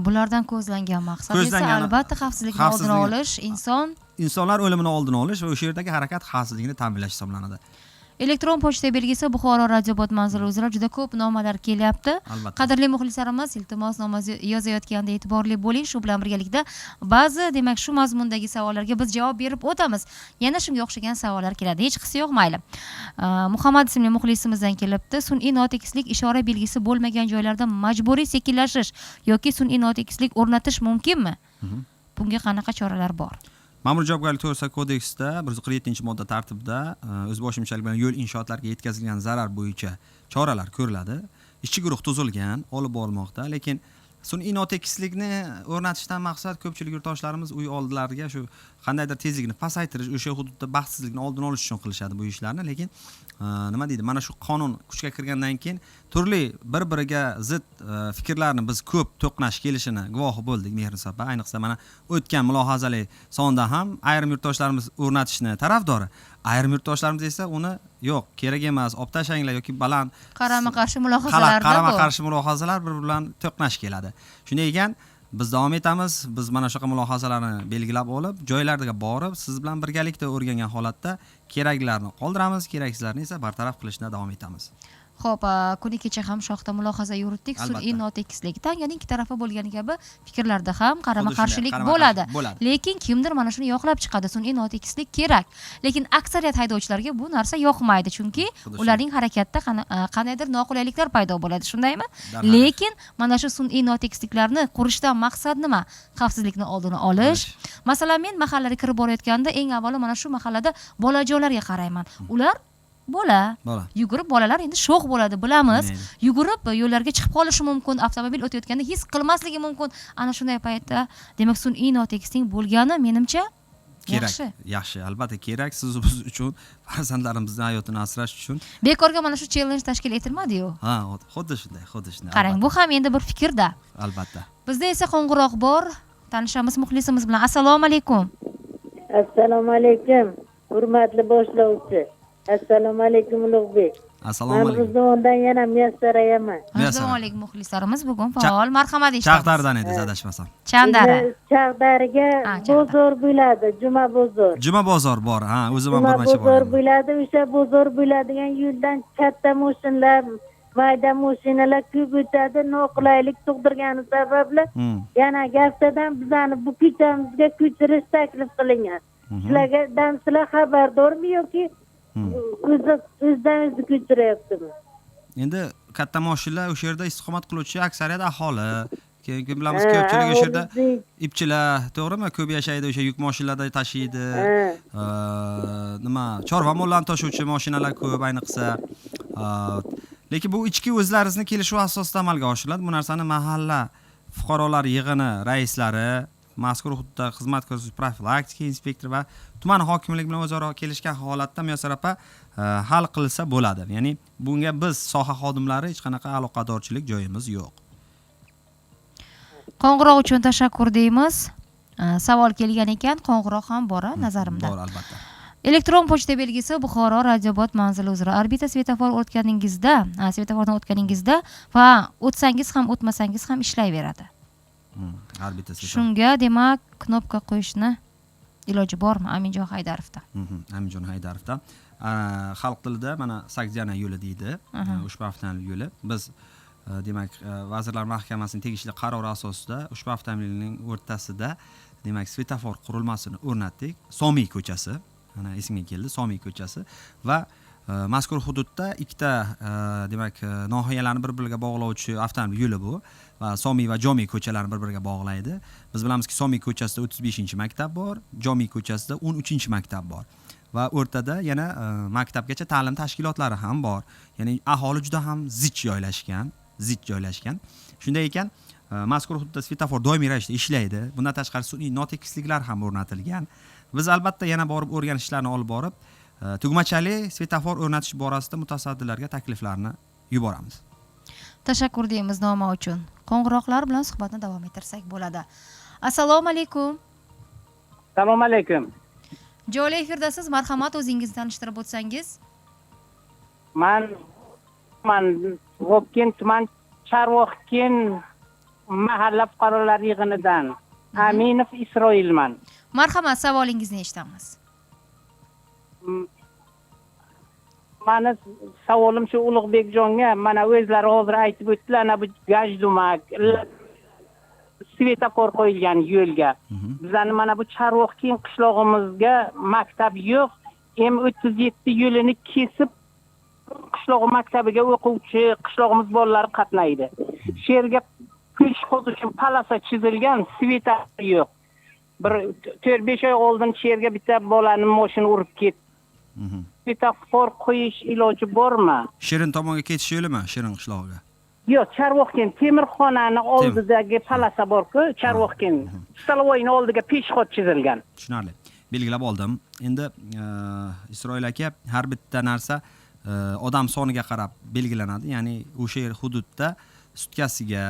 S1: Bulardan ko'zlangan maqsad esa albatta xavfsizlikni oldini olish,
S2: insonlar o'limini oldini olish va o'sha yerdagi harakat xavfsizligini ta'minlash hisoblanadi.
S1: Elektron pochta belgisi Buxoro radiobot manzili uzra juda ko'p nomalar kelyapti. Qadrli muxlislarimiz, iltimos noma yozayotganda e'tiborli bo'ling. Shu bilan birgalikda ba'zi, demak, shu mazmundagi savollarga biz javob berib o'tamiz. Yana shunga o'xshagan savollar keladi. Hech qisi yo'q, mayli. Muhammad ismli muxlisimizdan kelibdi. Sun'iy notekislik ishora belgisi bo'lmagan joylarda majburiy sekinlashish yoki sun'iy notekislik o'rnatish mumkinmi? Bunga qanaqa choralar bor?
S2: Ma'muriy javobgarlik to'g'risidagi kodeksda 147-modda tartibida o'zboshimchalik bilan yo'l inshootlariga yetkazilgan zarar bo'yicha choralar ko'riladi. Ishchi guruh tuzilgan, olib borilmoqda, lekin sun'iy notekislikni o'rnatishdan maqsad ko'pchilik yurtdoshlarimiz uy oldilariga shu qandaydir tezlikni pasaytirish, o'sha hududda baxtsizlikni oldini olish uchun qilishadi bu ishlarni, lekin nima deydi, mana shu qonun kuchga kirgandan keyin turli bir-biriga zid fikrlarni biz ko'p to'qnash kelishini guvohi bo'ldik, Mehrisopa opa. Ayniqsa mana o'tgan mulohazali sonda ham ayrim yurtdoshlarimiz o'rnatishni tarafdori, ayrim yurtdoshlarimiz esa uni yo'q, kerak emas, olib tashlanglar yoki baland
S1: qarama-qarshi mulohazalar,
S2: qarama-qarshi mulohazalar bir-biri bilan to'qnash keladi. Shunday ekan, biz davom etamiz. Biz mana shunaqa mulohazalarni belgilab olib, joylarga borib, siz bilan birgalikda o'rgangan holatda keraklilarini qoldiramiz, keraksizlarni esa bartaraf qilishda davom etamiz.
S1: Xo'p, kuni kecha ham shoxda mulohaza yuritdik. Sun'iy notekislik. Tanganing ikki tarafi bo'lgani kabi fikrlarda ham qarama-qarshilik bo'ladi. Lekin kimdir mana shuni yoqlab chiqadi. Sun'iy notekislik kerak. Lekin aksariyat haydovchilarga bu narsa yoqmaydi, chunki ularning harakatda qandaydir noqulayliklar paydo bo'ladi, shundaymi? Lekin mana shu sun'iy notekisliklarni qurishdan maqsad nima? Xavfsizlikni oldini olish. Masalan, men mahallaga kirib borayotganda eng avvalo mana shu mahallada bolajonlarga qarayman. Ular bola. Yugurib bolalar endi sho'x bo'ladi, bilamiz. Yugurib yo'llarga chiqib qolishi mumkin, avtomobil o'tayotganda his qilmasligi mumkin. Ana shunday paytda demak sun'iy notekislik bo'lgani menimcha
S2: kerak. Yaxshi, albatta kerak. Siz biz uchun, farzandlarimizning hayotini asrash uchun.
S1: Bekorga mana shu challenge tashkil etilmadi-yu.
S2: Ha, xuddi shunday, xuddi shunday.
S1: Qarang, bu ham endi bir fikrda.
S2: Albatta.
S1: Bizda esa qo'ng'iroq bor. Tanishamiz muxlisimiz bilan. Assalomu alaykum.
S10: Assalomu alaykum, hurmatli boshlovchi. Assalomu alaykum Ulug'bek.
S2: Assalomu alaykum.
S10: G'izduvondan yana Muyassarayaman.
S1: Assalomu alaykum muxlislarimiz, bugun faol marhamat eshitamiz.
S2: Chaqdaridan edi adashmasam.
S1: Chandara.
S10: Chaqdariga bozor bo'ladi, juma bozor.
S2: Juma bozor bor, ha, o'zim ham bir necha
S10: bozor bo'ladi. O'sha bozor bo'ladigan yo'ldan katta mashinalar, mayda mashinalar ko'p o'tadi, noqulaylik tug'dirgani sababli yana haftadan bizani bu ko'chamizga ko'chirish taklif qilingan. Sizlardan sizlar xabardormi yoki o'zidan o'zi ko'chiryaptimi?
S2: Endi katta mashinalar o'sha yerda istiqomat qiluvchi aksariyat aholi. Keyin bilamiz ko'pchilik o'sha yerda ipchilar, to'g'rimi? Ko'p yashaydi, o'sha yuk mashinalarda tashiydi. Nima, chorva mollarni tashuvchi mashinalar ko'p, ayniqsa. Lekin bu ichki o'zlaringizni kelishuv asosida amalga oshiriladi. Bu narsani mahalla fuqarolar yig'ini raislari, mazkur hududda xizmat ko'rsatuvchi profilaktika inspektori va tuman hokimligi bilan o'zaro kelishgan holatda, Muyassar opa, hal qilsa bo'ladi. Ya'ni bunga biz soha xodimlari hech qanaqa aloqadorchilik joyimiz yo'q.
S1: Qo'ng'iroq uchun tashakkur deymiz. Savol kelgan ekan, qo'ng'iroq ham bor nazarimda.
S2: Bor, albatta.
S1: Elektron pochta belgisi Buxoro radiobot manzili uzra. Orbita svetofor o'tganingizda, svetofordan o'tganingizda va o'tsangiz ham, o'tmasangiz ham ishlayveradi.
S2: Orbita svetofor.
S1: Shunga demak knopka qo'yishni iloji bormi Aminjon Haydarovda?
S2: Aminjon Haydarovda. Xalq tilida mana Sagdiana yo'li deydi, ushbu avtomobil yo'li. Biz demak Vazirlar Mahkamasining tegishli qarori asosida ushbu avtomobilning o'rtasida demak svetofor qurilmasini o'rnatdik. Somiy ko'chasi, mana esimga keldi, Somiy ko'chasi va mazkur hududda ikkita demak nohiyalarni bir-biriga bog'lovchi avtomobil yo'li bu va Somiy va Jomiy ko'chalarini bir-biriga bog'laydi. Biz bilamizki, Somiy ko'chasida 35-maktab bor, Jomiy ko'chasida 13-maktab bor va o'rtada yana maktabgacha ta'lim tashkilotlari ham bor. Ya'ni aholi juda ham zich joylashgan, zich joylashgan. Shunday ekan, mazkur hududda svetofor doimiy ravishda ishlaydi. Bundan tashqari sun'iy notekisliklar ham o'rnatilgan. Biz albatta yana borib o'rganishlarni olib borib, tugmachali svetofor o'rnatish borasida mutasaddilarga takliflarni yuboramiz.
S1: Tashakkur deymiz noma uchun. Qo'ng'iroqlar bilan suhbatni davom ettirsak bo'ladi. Assalomu alaykum.
S11: Assalomu alaykum.
S1: Jonli efirdasiz, marhamat, o'zingizni tanishtirib o'tsangiz.
S11: Man Vobkent tuman Chorvoqken mahalla fuqarolar yig'inidan Aminov Isroilman.
S1: Marhamat, savolingizni eshitamiz.
S11: Mani savolim shu Ulug'bekjonga, mana o'zlari hozir aytib o'tdilar, ana bu gajdumak, svetofor qo'yilgan yo'lga. Bizani mana bu Chorvoqken qishlog'imizga maktab yo'q, M37 yo'lini kesib qishlog'i maktabiga o'quvchi qishlog'imiz bolalari qatnaydi. Shu yerga peshxod uchun palasa chizilgan, svetofor yo'q. Bir 4-5 oy oldin shu yerga bitta bolani mashina urib ketdi. Svetofor qo'yish iloji bormi?
S2: Shirin tomonga ketish yo'limi? Shirin qishlog'iga.
S11: Yo'q, Chorvoqken temirxonani oldidagi palasa bor-ku, Chorvoqken stolovoyning oldiga peshxod chizilgan.
S2: Tushunarli. Belgilab oldim. Endi Isroil aka, har bitta narsa odam soniga qarab belgilanadi. Ya'ni o'sha yer hududda sutkasiga,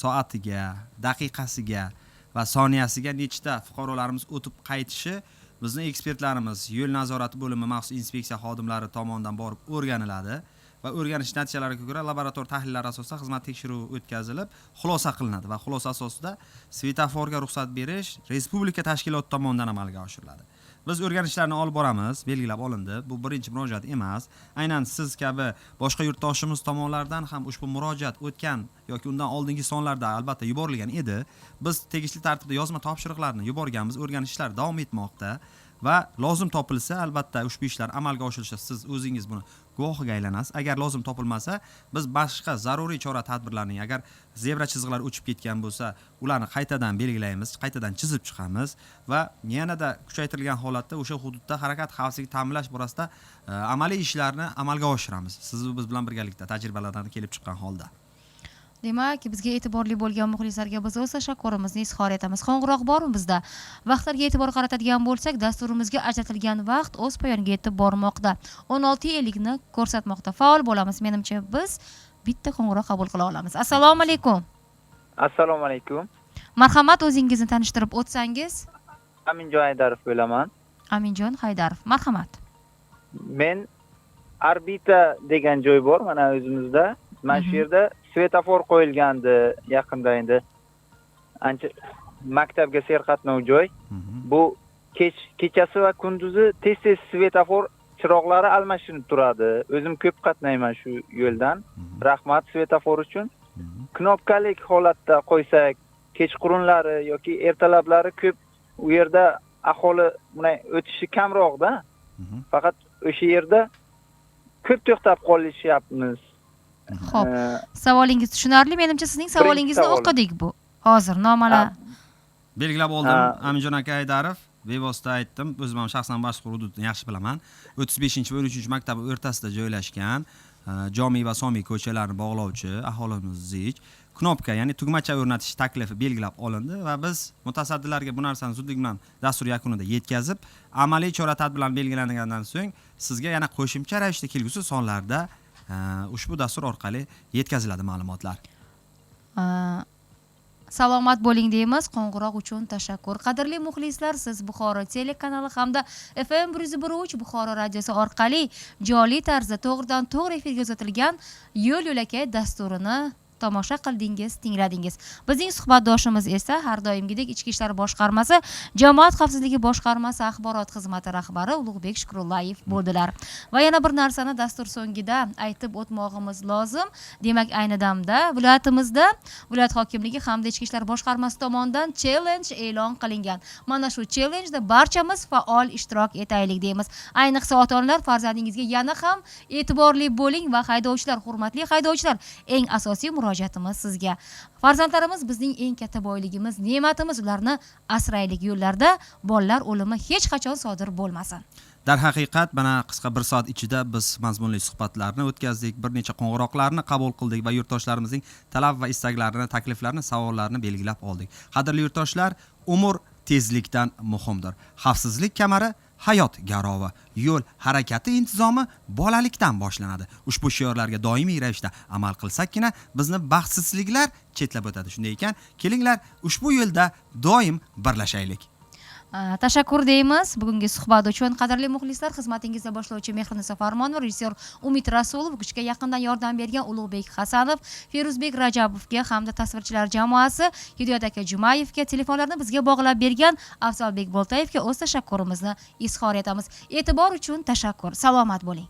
S2: soatiga, daqiqasiga va soniyasiga nechta fuqarolarimiz o'tib qaytishi bizni ekspertlarimiz, yo'l nazorati bo'limi maxsus inspeksiya xodimlari tomonidan borib o'rganiladi va o'rganish natijalariga ko'ra laborator tahlillari asosida xizmat tekshiruvi o'tkazilib, xulosa qilinadi va xulosa asosida svetoforga ruxsat berish respublika tashkiloti tomonidan amalga oshiriladi. Biz o'rganishlarni olib boramiz, belgilab olindi. Bu birinchi murojaat emas. Aynan siz kabi boshqa yurtdoshimiz tomonlaridan ham ushbu murojaat o'tgan yoki undan oldingi sonlarda albatta yuborilgan edi. Biz tegishli tartibda yozma topshiriqlarni yuborganmiz, o'rganishlar davom etmoqda va lozim topilsa albatta ushbu ishlar amalga oshirilishi siz o'zingiz buni guvohiga aylanasiz. Agar lozim topilmasa, biz boshqa zaruriy chora tadbirlarning, agar zebra chiziqlari o'chib ketgan bo'lsa, ularni qaytadan belgilaymiz, qaytadan chizib chiqamiz va yanada kuchaytirilgan holatda o'sha hududda harakat xavfsizligini ta'minlash borasida amaliy ishlarni amalga oshiramiz. Siz biz bilan birgalikda tajribalardan kelib chiqqan holda.
S1: Demak, bizga e'tiborli bo'lgan muxlislarga biz o'z tashakkurimizni izhor etamiz. Qo'ng'iroq bormi bizda? Vaqtlarga e'tibor qaratadigan bo'lsak, dasturimizga ajratilgan vaqt o'z poyoniga yetib bormoqda. 16:50 ni ko'rsatmoqda. Faol bo'lamiz. Menimcha, biz bitta qo'ng'iroq qabul qila olamiz. Assalomu alaykum.
S12: Assalomu alaykum.
S1: Marhamat, o'zingizni tanishtirib o'tsangiz.
S12: Aminjon Haydarov bo'laman.
S1: Aminjon Haydarov, marhamat.
S12: Men Orbita degan joy bor mana o'zimizda. Mana shu yerda svetofor qo'yilgandi yaqinda endi. Ancha maktabga serqatnov joy. Bu kechasi va kunduzi tez-tez svetofor chiroqlari almashinib turadi. O'zim ko'p qatnayman shu yo'ldan. Rahmat svetofor uchun. Knopkalik holatda qo'ysak, kechqurunlari yoki ertalablari ko'p u yerda aholi bunday o'tishi kamroq-da. Faqat o'sha yerda ko'p to'xtab qolishyapmiz.
S1: Xo'p, savolingiz tushunarli. Menimcha, sizning savolingizni o'qidik bu. Hozir nomala
S2: belgilab oldim. Aminjon aka Haydarov, bevosita aytdim. O'zim ham shaxsan boshqa hududni yaxshi bilaman. 35 va 13 maktabi o'rtasida joylashgan. Jomiy va Somiy ko'chalarini bog'lovchi aholimiz zich knopka, ya'ni tugmacha o'rnatish taklifi belgilab olindi va biz mutasaddilarga bu narsani zudlik bilan dastur yakunida yetkazib, amaliy chora tadbirlar belgilangandan so'ng sizga yana qo'shimcha ravishda kelgusi sonlarda ushbu dastur orqali yetkaziladi ma'lumotlar.
S1: Salomat bo'ling deymiz, qo'ng'iroq uchun tashakkur. Qadrli muxlislar, siz Buxoro telekanali hamda FM 101.3 Buxoro radiosi orqali jonli tarzda to'g'ridan to'g'ri efirga uzatilgan Yo'l yo'lakay dasturini tomosha qildingiz, tingladingiz. Bizning suhbatdoshimiz esa har doimgidek Ichki ishlar boshqarmasi Jamoat xavfsizligi boshqarmasi axborot xizmati rahbari Ulug'bek Shukrullayev bo'ldilar. Va yana bir narsani dastur so'ngida aytib o'tmog'imiz lozim. Demak, ayni damda viloyatimizda viloyat hokimligi hamda Ichki ishlar boshqarmasi tomonidan challenge e'lon qilingan. Mana shu challengeda barchamiz faol ishtirok etaylik deymiz. Ayniqsa ota-onalar, farzandingizga yana ham e'tiborli bo'ling va haydovchilar, hurmatli haydovchilar, eng asosiy murojaatimiz sizga. Farzandlarimiz bizning eng katta boyligimiz, ne'matimiz, ularni asraylik. Yo'llarda bolalar o'limi hech qachon sodir bo'lmasin.
S2: Darhaqiqat, mana qisqa bir soat ichida biz mazmunli suhbatlarni o'tkazdik, bir necha qo'ng'iroqlarni qabul qildik va yurtdoshlarimizning talab va istaklarini, takliflarini, savollarini belgilab oldik. Qadrli yurtdoshlar, umr tezlikdan muhimdir. Xavfsizlik kamari hayot garovi, yo'l harakati intizomi bolalikdan boshlanadi. Ushbu shiorlarga doimiy ravishda amal qilsakkina bizni baxtsizliklar chetlab o'tadi. Shunday ekan, kelinglar ushbu yo'lda doim birlashaylik.
S1: Tashakkur deymiz bugungi suhbat uchun. Qadrli muxlislar, xizmatingizda boshlovchi Mehriniso Farmonova, rejissyor Umid Rasulov, kuchga yaqindan yordam bergan Ulug'bek Hasanov, Feruzbek Rajabovga hamda tasvirchilar jamoasi Hidoyat aka Jumayevga, telefonlarni bizga bog'lab bergan Afzalbek Boltayevga o'z tashakkurimizni izhor etamiz. E'tibor uchun tashakkur. Salomat bo'ling.